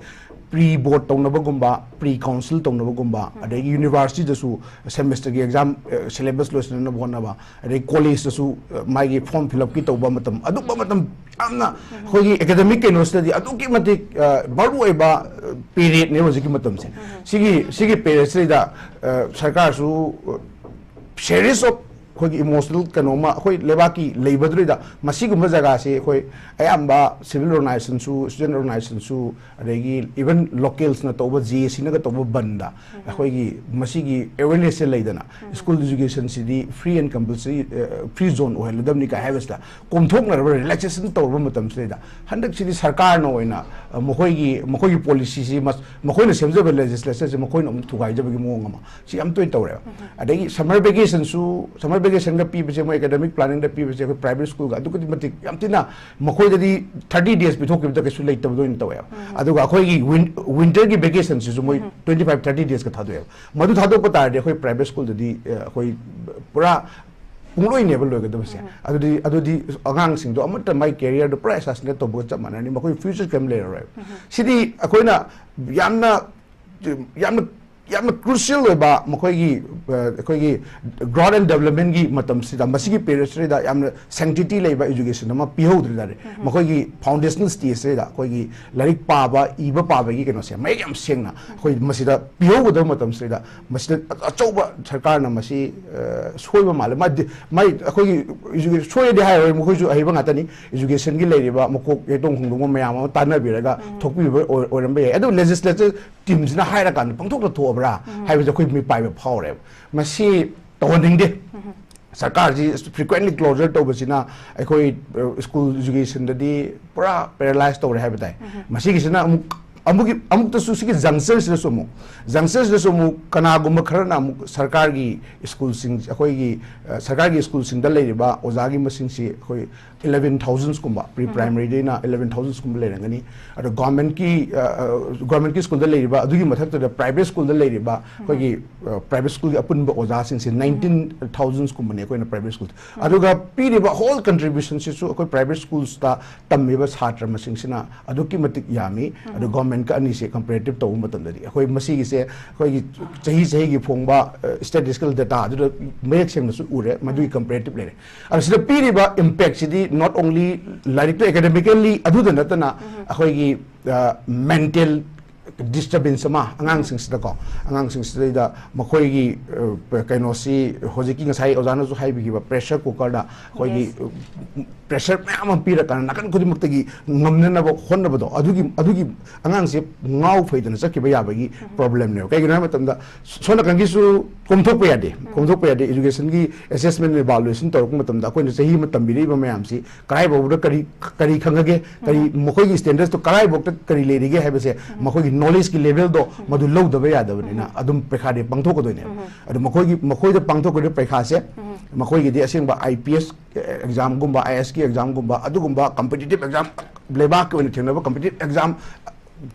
ꯄ꯭ꯔꯤ ꯕꯣꯔꯗ ꯇꯧꯅꯕꯒꯨꯝꯕ, ꯄ꯭ꯔꯤ ꯀꯥꯎꯟꯁꯤꯜ ꯇꯧꯅꯕꯒꯨꯝꯕ, ꯑꯗꯒꯤ ꯌꯨꯅꯤꯚꯔꯁꯤꯇꯤꯗꯁꯨ ꯁꯦꯃꯦꯁꯇꯔꯒꯤ ꯑꯦꯛꯖꯥꯝ, ꯑ, ꯁꯤꯂꯦꯕꯁ ꯂꯣꯏꯁꯤꯟꯅꯕ ꯍꯣꯠꯅꯕ, ꯑꯗꯩ ꯀꯣꯂꯦꯖꯇꯁꯨ, ꯑ, ꯃꯥꯒꯤ ꯐꯣꯔꯝ ꯐꯤꯜ ꯑꯞꯀꯤ ꯇꯧꯕ ꯃꯇꯝ, ꯑꯗꯨꯝꯕ ꯃꯇꯝ ꯌꯥꯝꯅ ꯑꯩꯈꯣꯏꯒꯤ ꯑꯦꯀꯥꯗꯃꯤꯛ ꯀꯩꯅꯣꯁꯤꯗꯗꯤ ꯑꯗꯨꯛꯀꯤ ꯃꯇꯤꯛ, ꯑ, ꯃꯔꯨꯑꯣꯏꯕ, ꯑ, ꯄꯤꯔꯤꯌꯠꯅꯦ ꯍꯧꯖꯤꯛꯀꯤ ꯃꯇꯝꯁꯦ꯫ ꯁꯤꯒꯤ, ꯁꯤꯒꯤ ꯄꯤꯔꯤꯌꯠꯁꯤꯗ, ꯑ, ꯁꯔꯀꯥꯔꯁꯨ, ꯑ, ꯁꯦꯔꯤꯌꯁ ꯑꯣꯐ ꯑꯩꯈꯣꯏꯒꯤ ꯏꯃꯣꯁꯅꯦꯜ ꯀꯩꯅꯣꯝꯃ ꯑꯩꯈꯣꯏ ꯂꯩꯕꯥꯛꯀꯤ ꯂꯩꯕꯗꯨꯗꯩꯗ ꯃꯁꯤꯒꯨꯝꯕ ꯖꯒꯥꯁꯤ ꯑꯩꯈꯣꯏ ꯑꯌꯥꯝꯕ ꯁꯤꯚꯤꯜ ꯑꯣꯔꯒꯅꯥꯏꯖꯦꯁꯟꯁꯨ, ꯁ꯭ꯇꯨꯗꯦꯟꯠ ꯑꯣꯔꯒꯅꯥꯏꯖꯦꯁꯟꯁꯨ, ꯑꯗꯒꯤ ꯏꯚꯟ ꯂꯣꯀꯦꯜꯁꯅ ꯇꯧꯕ, ꯖꯦ ꯑꯦ ꯁꯤꯅꯒ ꯇꯧꯕ ꯕꯟꯗ ꯑꯩꯈꯣꯏꯒꯤ ꯃꯁꯤꯒꯤ ꯑꯦꯋꯦꯔꯅꯦꯁꯁꯦ ꯂꯩꯗꯅ, ꯁ꯭ꯀꯨꯜ ꯑꯦꯖꯨꯀꯦꯁꯟꯁꯤꯗꯤ free and compulsory, free zone ꯑꯣꯏꯍꯜꯂꯗꯕꯅꯤ ꯀꯥꯏ ꯍꯥꯏꯕꯁꯤꯗ ꯀꯣꯝꯊꯣꯛꯅꯔꯕ, ꯔꯤꯂꯦꯛꯁꯦꯁꯟ ꯇꯧꯔꯕ ꯃꯇꯝꯁꯤꯗꯩꯗ ꯍꯟꯗꯛꯁꯤꯗꯤ ꯁꯔꯀꯥꯔꯅ ꯑꯣꯏꯅ, ꯑ, ꯃꯈꯣꯏꯒꯤ, ꯃꯈꯣꯏꯒꯤ ꯄꯣꯂꯤꯁꯤꯁꯤ ꯃꯁ-, ꯃꯈꯣꯏꯅ ꯁꯦꯝꯖꯕ ꯂꯦꯖꯤꯁꯂꯦꯁꯟꯁꯤ ꯃꯈꯣꯏꯅ ꯑꯃꯨꯛ ꯊꯨꯒꯥꯏꯖꯕꯒꯤ ꯃꯑꯣꯡ ꯑꯃ ꯁꯤ ꯌꯥꯝ ꯇꯣꯏꯅ ꯇꯧꯔꯦꯕ꯫ ꯑꯗꯒꯤ ꯁꯝꯃꯔ ꯚꯦꯀꯦꯁꯟꯁꯨ, ꯁꯝꯃꯔ ꯁꯝꯃꯔ ꯄꯤꯕꯁꯦ, ꯃꯣꯏ ꯑꯦꯀꯥꯗꯦꯃꯤꯛ ꯄ꯭ꯂꯥꯅꯤꯡꯗ ꯄꯤꯕꯁꯦ ꯑꯩꯈꯣꯏ ꯄ꯭ꯔꯥꯏꯚꯦꯠ ꯁ꯭ꯀꯨꯜꯒ ꯑꯗꯨꯛꯀꯤ ꯃꯇꯤꯛ ꯌꯥꯝ ꯊꯤꯅ, ꯃꯈꯣꯏꯗꯗꯤ ꯊꯥꯔꯇꯤ ꯗꯦꯖ ꯄꯤꯊꯣꯛꯈꯤꯕꯗ ꯀꯩꯁꯨ ꯂꯩꯇꯕꯗ ꯑꯣꯏꯅ ꯇꯧꯋꯦꯕ꯫ ꯑꯗꯨꯒ ꯑꯩꯈꯣꯏꯒꯤ ꯋꯤꯟꯇꯔꯒꯤ ꯚꯦꯀꯦꯁꯟꯁꯤꯁꯨ ꯃꯣꯏ ꯇ꯭ꯋꯦꯟꯇꯤ ꯐꯥꯏꯚ ꯊꯥꯔꯇꯤ ꯗꯦꯖꯀ ꯊꯥꯗꯣꯛꯑꯦꯕ꯫ ꯃꯗꯨ ꯊꯥꯗꯣꯛꯄ ꯇꯥꯔꯗꯤ ꯑꯩꯈꯣꯏ ꯄ꯭ꯔꯥꯏꯚꯦꯠ ꯁ꯭ꯀꯨꯜꯗꯗꯤ, ꯑ, ꯑꯩꯈꯣꯏ ꯄꯨꯔꯥ ꯄꯨꯡꯂꯣꯏꯅꯦꯕ ꯂꯣꯏꯒꯗꯕꯁꯦ꯫ ꯑꯗꯨꯗꯤ, ꯑꯗꯨꯗꯤ ꯑꯉꯥꯡꯁꯤꯡꯗꯣ ꯑꯃꯠꯇ ꯃꯥꯏ ꯀꯦꯔꯤꯌꯔꯗꯣ ꯄꯨꯔꯥ ꯑꯦꯁꯥꯁꯤꯅꯦꯠ ꯇꯧꯕꯒ ꯆꯞ ꯃꯥꯟꯅꯔꯅꯤ, ꯃꯈꯣꯏ ꯐ꯭ꯌꯨꯆꯔ ꯀꯔꯤꯝ ꯂꯩꯔꯔꯣꯏ꯫ ꯁꯤꯗꯤ ꯑꯩꯈꯣꯏꯅ ꯌꯥꯝꯅ, ꯌꯥꯝꯅ, ꯌꯥꯝꯅ ꯀ꯭ꯔꯨꯁꯤꯌꯦꯜ ꯑꯣꯏꯕ ꯃꯈꯣꯏꯒꯤ, ꯑ, ꯑꯩꯈꯣꯏꯒꯤ ꯒ꯭ꯔꯣꯠ ꯑꯦꯟ ꯗꯦꯕꯂꯞꯃꯦꯟꯒꯤ ꯃꯇꯝꯁꯤꯗ ꯃꯁꯤꯒꯤ ꯄꯦꯔꯤꯌꯗꯁꯤꯗ ꯌꯥꯝꯅ ꯁꯦꯡꯇꯤꯇꯤ ꯂꯩꯕ ꯏꯖꯨꯀꯦꯁꯟ ꯑꯃ ꯄꯤꯍꯧꯗ꯭ꯔ ꯇꯥꯔꯦ꯫ ꯃꯈꯣꯏꯒꯤ ꯐꯥꯎꯟꯗꯦꯁꯅꯦꯜ ꯁ꯭ꯇꯦꯖꯁꯤꯗ ꯑꯩꯈꯣꯏꯒꯤ ꯂꯥꯏꯔꯤꯛ ꯄꯥꯕ, ꯏꯕ ꯄꯥꯕꯒꯤ ꯀꯩꯅꯣꯁꯦ ꯃꯌꯦꯛ ꯌꯥꯝ ꯁꯦꯡꯅ ꯑꯩꯈꯣꯏ ꯃꯁꯤꯗ ꯄꯤꯍꯧꯒꯗꯕ ꯃꯇꯝꯁꯤꯗ ꯃꯁꯤꯗ ꯑꯆꯧꯕ ꯁꯔꯀꯥꯔꯅ ꯃꯁꯤ, ꯑ, ꯁꯣꯏꯕ ꯃꯥꯜꯂꯦ꯫ ꯃꯥꯗꯤ, ꯃꯥꯏ, ꯑꯩꯈꯣꯏꯒꯤ ꯏꯖꯨꯀꯦ-, ꯁꯣꯏꯔꯗꯤ ꯍꯥꯏꯔꯣꯏ, ꯃꯈꯣꯏꯁꯨ ꯑꯍꯩꯕ ꯉꯥꯛꯇꯅꯤ꯫ ꯏꯖꯨꯀꯦꯁꯟꯒꯤ ꯂꯩꯔꯤꯕ ꯃꯀꯣꯛ ꯌꯩꯇꯣꯡ ꯍꯣꯡꯗꯣꯡꯕ ꯃꯌꯥꯝ ꯑꯃ ꯇꯥꯟꯅꯕꯤꯔꯒ ꯊꯣꯛꯄꯤꯕ ꯑꯣꯏ-, ꯑꯣꯏꯔꯝꯕ ꯌꯥꯏ꯫ ꯑꯗꯨ ꯂꯦꯖꯤꯁꯂꯦꯇꯤꯚ ꯇꯤꯝꯁꯤꯅ ꯍꯥꯏꯔꯀꯥꯟꯗ ꯄꯪꯊꯣꯛꯇ ꯊꯣꯛꯑꯕ꯭ꯔꯥ ꯍꯥꯏꯕꯁꯦ ꯑꯩꯈꯣꯏ ꯃꯤꯄꯥꯏꯕ ꯐꯥꯎꯔꯦꯕ꯫ ꯃꯁꯤ ꯇꯧꯍꯟꯅꯤꯡꯗꯦ꯫ ꯁꯔꯀꯥꯔꯁꯤ ꯐ꯭ꯔꯤꯀ꯭ꯋꯦꯟꯂꯤ ꯀ꯭ꯂꯣꯖꯔ ꯇꯧꯕꯁꯤꯅ ꯑꯩꯈꯣꯏ, ꯑ, ꯁ꯭ꯀꯨꯜ ꯏꯖꯨꯀꯦꯁꯟꯗꯗꯤ ꯄꯨꯔꯥ ꯄꯦꯔꯥꯂꯥꯏꯁ ꯇꯧꯔꯦ ꯍꯥꯏꯕ ꯇꯥꯏ꯫ ꯃꯁꯤꯒꯤꯁꯤꯅ ꯑꯃꯨꯛ, ꯑꯃꯨꯛꯀꯤ-, ꯑꯃꯨꯛꯇꯁꯨ ꯁꯤꯒꯤ ꯖꯪꯁꯔꯁꯤꯗꯁꯨ ꯑꯃꯨꯛ, ꯖꯪꯁꯔꯁꯤꯗꯁꯨ ꯑꯃꯨꯛ ꯀꯅꯥꯒꯨꯝꯕ ꯈꯔꯅ ꯑꯃꯨꯛ ꯁꯔꯀꯥꯔꯒꯤ ꯁ꯭ꯀꯨꯜꯁꯤꯡ, ꯑꯩꯈꯣꯏꯒꯤ, ꯑ, ꯁꯔꯀꯥꯔꯒꯤ ꯁ꯭ꯀꯨꯜꯁꯤꯡꯗ ꯂꯩꯔꯤꯕ ꯑꯣꯖꯥꯒꯤ ꯃꯁꯤꯡꯁꯤ ꯑꯩꯈꯣꯏ ꯏꯂꯦꯚꯦꯟ ꯊꯥꯎꯖꯟꯁꯀꯨꯝꯕ, ꯄ꯭ꯔꯤ ꯄ꯭ꯔꯥꯏꯃꯔꯤꯗꯩꯅ ꯏꯂꯦꯚꯦꯟ ꯊꯥꯎꯖꯟꯁꯀꯨꯝꯕ ꯂꯩꯔꯝꯒꯅꯤ꯫ ꯑꯗꯣ ꯒꯣꯔꯃꯦꯟꯠꯀꯤ, ꯑ, ꯑ, ꯒꯣꯔꯃꯦꯟꯠꯀꯤ ꯁ꯭ꯀꯨꯜꯗ ꯂꯩꯔꯤꯕ, ꯑꯗꯨꯒꯤ ꯃꯊꯛꯇꯨꯗ ꯄ꯭ꯔꯥꯏꯚꯦꯠ ꯁ꯭ꯀꯨꯜꯗ ꯂꯩꯔꯤꯕ ꯑꯩꯈꯣꯏꯒꯤ, ꯑ, ꯄ꯭ꯔꯥꯏꯚꯦꯠ ꯁ꯭ꯀꯨꯜꯒꯤ ꯑꯄꯨꯟꯕ ꯑꯣꯖꯥꯁꯤꯡꯁꯦ ꯅꯥꯏꯟꯇꯤꯟ ꯊꯥꯎꯖꯟꯁꯀꯨꯝꯕꯅꯦ ꯑꯩꯈꯣꯏꯅ ꯄ꯭ꯔꯥꯏꯚꯦꯠ ꯁ꯭ꯀꯨꯜ꯫ ꯑꯗꯨꯒ ꯄꯤꯔꯤꯕ ꯍꯣꯜ ꯀꯟꯇ꯭ꯔꯤꯕ꯭ꯌꯨꯁꯟꯁꯤꯁꯨ ꯑꯩꯈꯣꯏ ꯄ꯭ꯔꯥꯏꯚꯦꯠ ꯁ꯭ꯀꯨꯜꯁꯇ ꯇꯝꯃꯤꯕ ꯁꯥꯇ꯭ꯔ ꯃꯁꯤꯡꯁꯤꯅ ꯑꯗꯨꯛꯀꯤ ꯃꯇꯤꯛ ꯌꯥꯝꯃꯤ꯫ ꯑꯗꯣ ꯒꯣꯔꯃꯦꯟꯠꯀ ꯑꯅꯤꯁꯦ ꯀꯝꯄꯦꯔꯦꯇꯤꯚ ꯇꯧꯕ ꯃꯇꯝꯗꯗꯤ ꯑꯩꯈꯣꯏ ꯃꯁꯤꯒꯤꯁꯦ ꯑꯩꯈꯣꯏꯒꯤ ꯆꯍꯤ ꯆꯍꯤꯒꯤ ꯐꯣꯡꯕ, ꯑ, ꯁ꯭ꯇꯦꯇꯤꯁꯇꯤꯀꯦꯜ ꯗꯦꯇꯥ ꯑꯗꯨꯗ ꯃꯌꯦꯛ ꯁꯦꯡꯅꯁꯨ ꯎꯔꯦ, ꯃꯗꯨꯒꯤ ꯀꯝꯄꯦꯔꯦꯇꯤꯚ ꯂꯩꯔꯦ꯫ ꯑꯗꯣ ꯁꯤꯗ ꯄꯤꯔꯤꯕ ꯏꯝꯄꯦꯛꯁꯤꯗꯤ not only ꯂꯥꯏꯔꯤꯛꯇ ꯑꯦꯀꯥꯗꯦꯃꯤꯀꯦꯜꯂꯤ ꯑꯗꯨꯗ ꯅꯠꯇꯅ ꯑꯩꯈꯣꯏꯒꯤ, ꯑ, ꯃꯦꯟꯇꯦꯜ ꯗꯤꯁꯇꯔꯕꯦꯟꯁ ꯑꯃ ꯑꯉꯥꯡꯁꯤꯡꯁꯤꯗꯀꯣ, ꯑꯉꯥꯡꯁꯤꯡꯁꯤꯗꯩꯗ ꯃꯈꯣꯏꯒꯤ, ꯑ, ꯀꯩꯅꯣꯁꯤ ꯍꯧꯖꯤꯛꯀꯤ ꯉꯁꯥꯏ ꯑꯣꯖꯥꯅꯁꯨ ꯍꯥꯏꯕꯤꯈꯤꯕ ꯄ꯭ꯔꯦꯁꯔ ꯀꯨꯀꯔꯗ ꯑꯩꯈꯣꯏꯒꯤ, Yes. ꯑ, ꯄ꯭ꯔꯦꯁꯔ ꯃꯌꯥꯝ ꯑꯃ ꯄꯤꯔꯀꯥꯟꯗ ꯅꯥꯀꯟ ꯈꯨꯗꯤꯡꯃꯛꯇꯒꯤ ꯉꯝꯅꯅꯕ ꯍꯣꯠꯅꯕꯗꯣ, ꯑꯗꯨꯒꯤ ꯑꯗꯨꯒꯤ ꯑꯉꯥꯡꯁꯦ ꯉꯥꯎ ꯐꯩꯗꯅ ꯆꯠꯈꯤꯕ ꯌꯥꯕꯒꯤ ꯄ꯭ꯔꯣꯕ꯭ꯂꯦꯝꯅꯦꯕ꯫ ꯀꯩꯒꯤꯅꯣ ꯍꯥꯏꯕ ꯃꯇꯝꯗ, ꯁꯣꯝ ꯅꯥꯀꯟꯒꯤꯁꯨ ꯀꯣꯝꯊꯣꯛꯄ ꯌꯥꯗꯦ꯫ ꯀꯣꯝꯊꯣꯛꯄ ꯌꯥꯗꯦ꯫ ꯏꯖꯨꯀꯦꯁꯟꯒꯤ ꯑꯦꯁꯦꯁꯃꯦꯟ ꯏꯚꯥꯂꯨꯑꯦꯁꯟ ꯇꯧꯔꯛꯄ ꯃꯇꯝꯗ ꯑꯩꯈꯣꯏꯅ ꯆꯍꯤ ꯑꯃ ꯇꯝꯕꯤꯔꯛꯏꯕ ꯃꯌꯥꯝꯁꯤ ꯀꯗꯥꯏꯐꯥꯎꯕꯗ ꯀꯔꯤ ꯀꯔꯤ ꯈꯪꯉꯒꯦ, ꯀꯔꯤ ꯃꯈꯣꯏꯒꯤ ꯁ꯭ꯇꯦꯟꯗꯔꯁꯇꯣ ꯀꯗꯥꯏꯐꯥꯎꯗ ꯀꯔꯤ ꯂꯩꯔꯤꯒꯦ ꯍꯥꯏꯕꯁꯦ, ꯃꯈꯣꯏꯒꯤ ꯅꯣꯂꯦꯖꯀꯤ ꯂꯦꯚꯦꯜꯗꯣ ꯃꯗꯨ ꯂꯧꯗꯕ ꯌꯥꯗꯕꯅꯤꯅ ꯑꯗꯨꯝ ꯄꯩꯈꯥꯗꯤ ꯄꯥꯡꯊꯣꯛꯀꯗꯣꯏꯅꯦꯕ꯫ ꯑꯗꯣ ꯃꯈꯣꯏꯒꯤ ꯃꯈꯣꯏꯗ ꯄꯥꯡꯊꯣꯛꯀꯗꯣꯏꯕ ꯄꯩꯈꯥꯁꯦ, ꯃꯈꯣꯏꯒꯤꯗꯤ ꯑꯁꯦꯡꯕ ꯑꯥꯏ ꯄꯤ ꯑꯦꯁ ꯑꯦꯛꯖꯥꯝꯒꯨꯝꯕ, ꯑꯥꯏ ꯑꯦꯁꯀꯤ ꯑꯦꯛꯖꯥꯝꯒꯨꯝꯕ, ꯑꯗꯨꯒꯨꯝꯕ ꯀꯝꯄꯤꯇꯤꯇꯤꯞ ꯑꯦꯛꯖꯥꯝ, ꯂꯩꯕꯥꯛꯀꯤ ꯑꯣꯏꯅ ꯊꯦꯡꯅꯕ ꯀꯝꯄꯤꯇꯤꯇꯤꯞ ꯑꯦꯛꯖꯥꯝ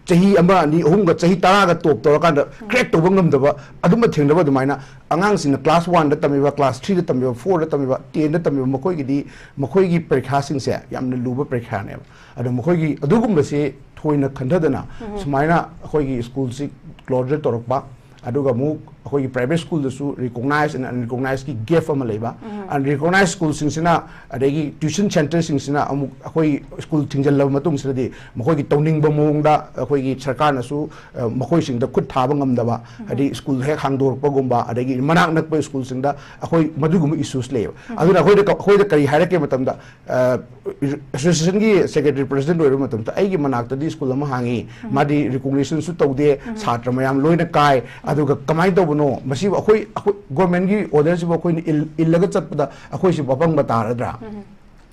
ꯆꯍꯤ ꯑꯃ, ꯑꯅꯤ, ꯑꯍꯨꯝꯒ, ꯆꯍꯤ ꯇꯔꯥꯒ ꯇꯣꯞ ꯇꯧꯔꯀꯥꯟꯗ ꯀ꯭ꯔꯦꯛ ꯇꯧꯕ ꯉꯝꯗꯕ, ꯑꯗꯨꯝꯕ ꯊꯦꯡꯅꯕ ꯑꯗꯨꯃꯥꯏꯅ ꯑꯉꯥꯡꯁꯤꯡꯅ ꯀ꯭ꯂꯥꯁ ꯋꯥꯟꯗ ꯇꯝꯃꯤꯕ, ꯀ꯭ꯂꯥꯁ ꯊ꯭ꯔꯤꯗ ꯇꯝꯃꯤꯕ, ꯐꯣꯔꯗ ꯇꯝꯃꯤꯕ, ꯇꯦꯟꯗ ꯇꯝꯃꯤꯕ, ꯃꯈꯣꯏꯒꯤꯗꯤ, ꯃꯈꯣꯏꯒꯤ ꯄꯔꯤꯈꯥꯁꯤꯡꯁꯦ ꯌꯥꯝꯅ ꯂꯨꯕ ꯄꯔꯤꯈꯥꯅꯦꯕ꯫ ꯑꯗꯣ ꯃꯈꯣꯏꯒꯤ ꯑꯗꯨꯒꯨꯝꯕꯁꯤ ꯊꯣꯏꯅ ꯈꯟꯊꯗꯅ ꯁꯨꯃꯥꯏꯅ ꯑꯩꯈꯣꯏꯒꯤ ꯁ꯭ꯀꯨꯜꯁꯤ ꯀ꯭ꯂꯣꯖꯔ ꯇꯧꯔꯛꯄ, ꯑꯗꯨꯒ ꯑꯃꯨꯛ ꯑꯩꯈꯣꯏꯒꯤ ꯄ꯭ꯔꯥꯏꯚꯦꯠ ꯁ꯭ꯀꯨꯜꯗꯁꯨ ꯔꯤꯀꯣꯛꯅꯥꯏꯖ ꯑꯦꯟ ꯑꯟꯔꯤꯀꯣꯛꯅꯥꯏꯖꯀꯤ ꯒꯦꯞ ꯑꯃ ꯂꯩꯕ, ꯑꯟꯔꯤꯀꯣꯛꯅꯥꯏꯖ ꯁ꯭ꯀꯨꯜꯁꯤꯡꯁꯤꯅ, ꯑꯗꯒꯤ ꯇ꯭ꯌꯨꯁꯟ ꯁꯦꯟꯇꯔꯁꯤꯡꯁꯤꯅ ꯑꯃꯨꯛ ꯑꯩꯈꯣꯏ ꯁ꯭ꯀꯨꯜ ꯊꯤꯡꯖꯤꯜꯂꯕ ꯃꯇꯨꯡꯁꯤꯗꯗꯤ ꯃꯈꯣꯏꯒꯤ ꯇꯧꯅꯤꯡꯕ ꯃꯑꯣꯡꯗ ꯑꯩꯈꯣꯏꯒꯤ ꯁꯔꯀꯥꯔꯅꯁꯨ, ꯑ, ꯃꯈꯣꯏꯁꯤꯡꯗ ꯈꯨꯠ ꯊꯥꯕ ꯉꯝꯗꯕ, ꯍꯥꯏꯗꯤ ꯁ꯭ꯀꯨꯜ ꯍꯦꯛ ꯍꯥꯡꯗꯣꯔꯛꯄꯒꯨꯝꯕ, ꯑꯗꯒꯤ ꯃꯅꯥꯛ ꯅꯛꯄ ꯁ꯭ꯀꯨꯜꯁꯤꯡꯗ ꯑꯩꯈꯣꯏ ꯃꯗꯨꯒꯨꯝꯕ ꯏꯁꯨꯁ ꯂꯩꯌꯦꯕ꯫ ꯑꯗꯨꯅ ꯑꯩꯈꯣꯏꯗ, ꯑꯩꯈꯣꯏꯗ ꯀꯔꯤ ꯍꯥꯏꯔꯛꯀꯦ ꯃꯇꯝꯗ, ꯑ, ꯑꯦꯁꯣꯁꯤꯌꯦꯁꯟꯒꯤ ꯁꯦꯀ꯭ꯔꯦꯇꯔꯤ ꯄ꯭ꯔꯁꯤꯗꯦꯟꯠ ꯑꯣꯏꯕ ꯃꯇꯝꯗ ꯑꯩꯒꯤ ꯃꯅꯥꯛꯇꯗꯤ ꯁ꯭ꯀꯨꯜ ꯑꯃ ꯍꯥꯡꯉꯤ, ꯃꯥꯗꯤ ꯔꯤꯀꯣꯛꯅꯤꯁꯟꯁꯨ ꯇꯧꯗꯦ, ꯁꯥꯇ꯭ꯔ ꯃꯌꯥꯝ ꯂꯣꯏꯅ ꯀꯥꯏ, ꯑꯗꯨꯒ ꯀꯃꯥꯏꯅ ꯇꯧꯕꯅꯣ? ꯃꯁꯤꯕꯨ ꯑꯩꯈꯣꯏ, ꯑꯩꯈꯣꯏ ꯒꯣꯔꯃꯦꯟꯒꯤ ꯑꯣꯔꯗꯔꯁꯤꯕꯨ ꯑꯩꯈꯣꯏꯅ ꯏꯜ-, ꯏꯜꯂꯒ ꯆꯠꯄꯗ ꯑꯩꯈꯣꯏꯁꯤꯕꯨ ꯑꯄꯪꯕ ꯇꯥꯔꯗ꯭ꯔꯥ?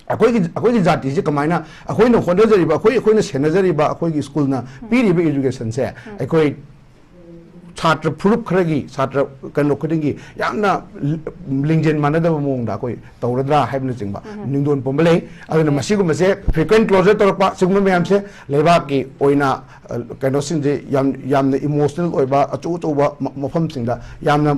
ꯑꯩꯈꯣꯏꯒꯤ, ꯑꯩꯈꯣꯏꯒꯤ ꯖꯥꯇꯤꯁꯦ ꯀꯃꯥꯏꯅ, ꯑꯩꯈꯣꯏꯅ ꯍꯣꯠꯅꯖꯔꯤꯕ, ꯑꯩꯈꯣꯏ, ꯑꯩꯈꯣꯏꯅ ꯁꯦꯟꯅꯖꯔꯤꯕ ꯑꯩꯈꯣꯏꯒꯤ ꯁ꯭ꯀꯨꯜꯅ ꯄꯤꯔꯤꯕ ꯏꯖꯨꯀꯦꯁꯟꯁꯦ ꯑꯩꯈꯣꯏ ꯁꯥꯇ꯭ꯔ ꯐꯨꯔꯨꯞ ꯈꯔꯒꯤ, ꯁꯥꯇ꯭ꯔ ꯀꯩꯅꯣ ꯈꯨꯗꯤꯡꯒꯤ ꯌꯥꯝꯅ ꯂꯤꯡꯖꯦꯜ ꯃꯥꯟꯅꯗꯕ ꯃꯑꯣꯡꯗ ꯑꯩꯈꯣꯏ ꯇꯧꯔꯗ꯭ꯔꯥ ꯍꯥꯏꯕꯅꯆꯤꯡꯕ ꯅꯤꯡꯗꯣꯟ ꯄꯣꯝꯕ ꯂꯩ꯫ ꯑꯗꯨꯅ ꯃꯁꯤꯒꯨꯝꯕꯁꯦ, ꯐ꯭ꯔꯤꯀ꯭ꯋꯦꯟꯠ ꯀ꯭ꯂꯣꯖꯔ ꯇꯧꯔꯛꯄ, ꯁꯤꯒꯨꯝꯕ ꯃꯌꯥꯝꯁꯦ ꯂꯩꯕꯥꯛꯀꯤ ꯑꯣꯏꯅ, ꯑ, ꯀꯩꯅꯣꯁꯤꯡꯁꯦ ꯌꯥꯝ, ꯌꯥꯝꯅ ꯏꯃꯣꯁꯅꯦꯜ ꯑꯣꯏꯕ, ꯑꯆꯧ ꯑꯆꯧꯕ ꯃ-, ꯃꯐꯝꯁꯤꯡꯗ ꯌꯥꯝꯅ,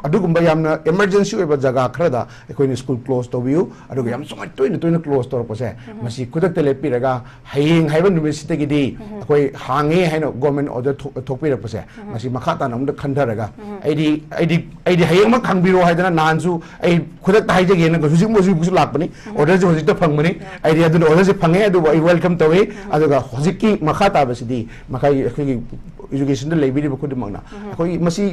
ꯑꯗꯨꯒꯨꯝꯕ ꯌꯥꯝꯅ ꯏꯃꯔꯖꯦꯟꯁꯤ ꯑꯣꯏꯕ ꯖꯒꯥ ꯈꯔꯗ ꯑꯩꯈꯣꯏꯅ ꯁ꯭ꯀꯨꯜ ꯀ꯭ꯂꯣꯖ ꯇꯧꯕꯤꯌꯨ, ꯑꯗꯨꯒ ꯌꯥꯝ ꯁꯨꯃꯥꯏꯅ ꯇꯣꯏꯅ ꯇꯣꯏꯅ ꯀ꯭ꯂꯣꯖ ꯇꯧꯔꯛꯄꯁꯦ, ꯃꯁꯤ ꯈꯨꯗꯛꯇ ꯂꯦꯞꯄꯤꯔꯒ ꯍꯌꯦꯡ ꯍꯥꯏꯕ ꯅꯨꯃꯤꯠꯁꯤꯗꯒꯤꯗꯤ ꯑꯩꯈꯣꯏ ꯍꯥꯡꯉꯦ ꯍꯥꯏꯅ ꯒꯣꯔꯃꯦꯟ ꯑꯣꯔꯗꯔ ꯊꯣꯛ-, ꯊꯣꯛꯄꯤꯔꯛꯄꯁꯦ, ꯃꯁꯤ ꯃꯈꯥ ꯇꯥꯅ ꯑꯃꯨꯛꯇ ꯈꯟꯊꯔꯒ, ꯑꯩꯗꯤ, ꯑꯩꯗꯤ, ꯑꯩꯗꯤ ꯍꯌꯦꯡꯃꯛ ꯍꯥꯡꯕꯤꯔꯣ ꯍꯥꯏꯗꯅ ꯅꯍꯥꯟꯁꯨ ꯑꯩ ꯈꯨꯗꯛꯇ ꯍꯥꯏꯖꯒꯦꯅ ꯍꯧꯖꯤꯛ, ꯍꯧꯖꯤꯛ ꯍꯧꯖꯤꯛꯁꯨ ꯂꯥꯛꯄꯅꯤ, ꯑꯣꯔꯗꯔꯁꯦ ꯍꯧꯖꯤꯛꯇ ꯐꯪꯕꯅꯤ꯫ ꯑꯩꯗꯤ ꯑꯗꯨꯅ ꯑꯣꯔꯗꯔꯁꯦ ꯐꯪꯉꯦ, ꯑꯗꯨꯕꯨ ꯑꯩ ꯋꯦꯜꯀꯝ ꯇꯧꯏ꯫ ꯑꯗꯨꯒ ꯍꯧꯖꯤꯛꯀꯤ ꯃꯈꯥ ꯇꯥꯕꯁꯤꯗꯤ ꯃꯈꯥꯒꯤ ꯑꯩꯈꯣꯏꯒꯤ ꯏꯖꯨꯀꯦꯁꯟꯗ ꯂꯩꯕꯤꯔꯤꯕ ꯈꯨꯗꯤꯡꯃꯛꯅ ꯑꯩꯈꯣꯏꯒꯤ ꯃꯁꯤ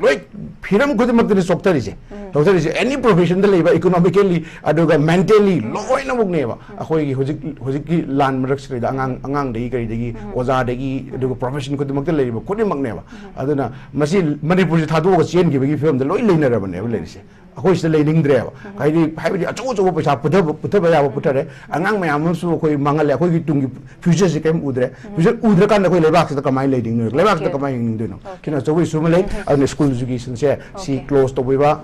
ꯂꯣꯏ ꯐꯤꯔꯝ ꯈꯨꯗꯤꯡꯃꯛꯇꯅꯤ ꯆꯣꯛꯊꯔꯤꯁꯦ꯫ ꯆꯣꯛꯊꯔꯤꯁꯦ ꯑꯦꯅꯤ ꯄ꯭ꯔꯣꯐꯦꯁꯟꯗ ꯂꯩꯕ, ꯏꯀꯣꯅꯣꯃꯤꯀꯦꯜꯂꯤ, ꯑꯗꯨꯒ ꯃꯦꯟꯇꯦꯜꯂꯤ, ꯂꯣꯏꯅꯃꯛꯅꯦꯕ꯫ ꯑꯩꯈꯣꯏꯒꯤ ꯍꯧꯖꯤꯛ, ꯍꯧꯖꯤꯛꯀꯤ ꯂꯥꯟ ꯃꯔꯛꯁꯤꯗꯩꯗ ꯑꯉꯥꯡ, ꯑꯉꯥꯡꯗꯒꯤ ꯀꯔꯤꯗꯒꯤ, ꯑꯣꯖꯥꯗꯒꯤ, ꯑꯗꯨꯒ ꯄ꯭ꯔꯣꯐꯦꯁꯟ ꯈꯨꯗꯤꯡꯃꯛꯇ ꯂꯩꯔꯤꯕ ꯈꯨꯗꯤꯡꯃꯛꯅꯦꯕ꯫ ꯑꯗꯨꯅ ꯃꯁꯤ ꯃꯅꯤꯄꯨꯔꯁꯦ ꯊꯥꯗꯣꯛꯑꯒ ꯆꯦꯟꯈꯤꯕꯒꯤ ꯐꯤꯕꯝꯗ ꯂꯣꯏ ꯂꯩꯅꯔꯕꯅꯦꯕ ꯂꯩꯔꯤꯁꯦ꯫ ꯑꯩꯈꯣꯏ ꯁꯤꯗ ꯂꯩꯅꯤꯡꯗ꯭ꯔꯦꯕ꯫ ꯍꯥꯏꯗꯤ, ꯍꯥꯏꯕꯗꯤ ꯑꯆꯧ ꯑꯆꯧꯕ ꯄꯩꯁꯥ ꯄꯨꯊꯕ, ꯄꯨꯊꯕ ꯌꯥꯕ ꯄꯨꯊꯔꯦ꯫ ꯑꯉꯥꯡ ꯃꯌꯥꯝ ꯑꯃꯁꯨ ꯑꯩꯈꯣꯏ ꯃꯥꯡꯍꯜꯂꯦ꯫ ꯑꯩꯈꯣꯏꯒꯤ ꯇꯨꯡꯒꯤ ꯐ꯭ꯌꯨꯆꯔꯁꯦ ꯀꯔꯤꯝ ꯎꯗ꯭ꯔꯦ꯫ ꯐ꯭ꯌꯨꯆꯔ ꯎꯗ꯭ꯔꯀꯥꯟꯗ ꯑꯩꯈꯣꯏ ꯂꯩꯕꯥꯛꯁꯤꯗ ꯀꯃꯥꯏꯅ ꯂꯩꯅꯤꯡꯗꯣꯏꯅꯣ? ꯂꯩꯕꯥꯛꯁꯤꯗ ꯀꯃꯥꯏꯅ ꯍꯤꯡꯅꯤꯡꯗꯣꯏꯅꯣ? ꯁꯤꯅ ꯑꯆꯧꯕ ꯏꯁꯨ ꯑꯃ ꯂꯩ꯫ ꯑꯗꯨꯅ ꯁ꯭ꯀꯨꯜ ꯏꯖꯨꯀꯦꯁꯟꯁꯦ ꯁꯤ ꯀ꯭ꯂꯣꯖ ꯇꯧꯕꯤꯕ,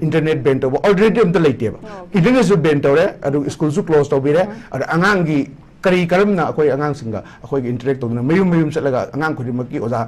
ꯏꯟꯇꯔꯅꯦꯠ ꯕꯦꯟ ꯇꯧꯕ, ꯑꯜꯇꯔꯅꯦꯇꯤꯚ ꯑꯝꯇ ꯂꯩꯇꯦꯕ꯫ ꯏꯟꯇꯔꯅꯦꯠꯁꯨ ꯕꯦꯟ ꯇꯧꯔꯦ, ꯑꯗꯨꯒ ꯁ꯭ꯀꯨꯜꯁꯨ ꯀ꯭ꯂꯣꯖ ꯇꯧꯕꯤꯔꯦ꯫ ꯑꯗ ꯑꯉꯥꯡꯒꯤ ꯀꯔꯤ ꯀꯔꯝꯅ ꯑꯩꯈꯣꯏ ꯑꯉꯥꯡꯁꯤꯡꯒ ꯑꯩꯈꯣꯏꯒꯤ ꯏꯟꯇꯔꯦꯛ ꯇꯧꯗꯨꯅ ꯃꯌꯨꯝ ꯃꯌꯨꯝ ꯆꯠꯂꯒ ꯑꯉꯥꯡ ꯈꯨꯗꯤꯡꯃꯛꯀꯤ ꯑꯣꯖꯥ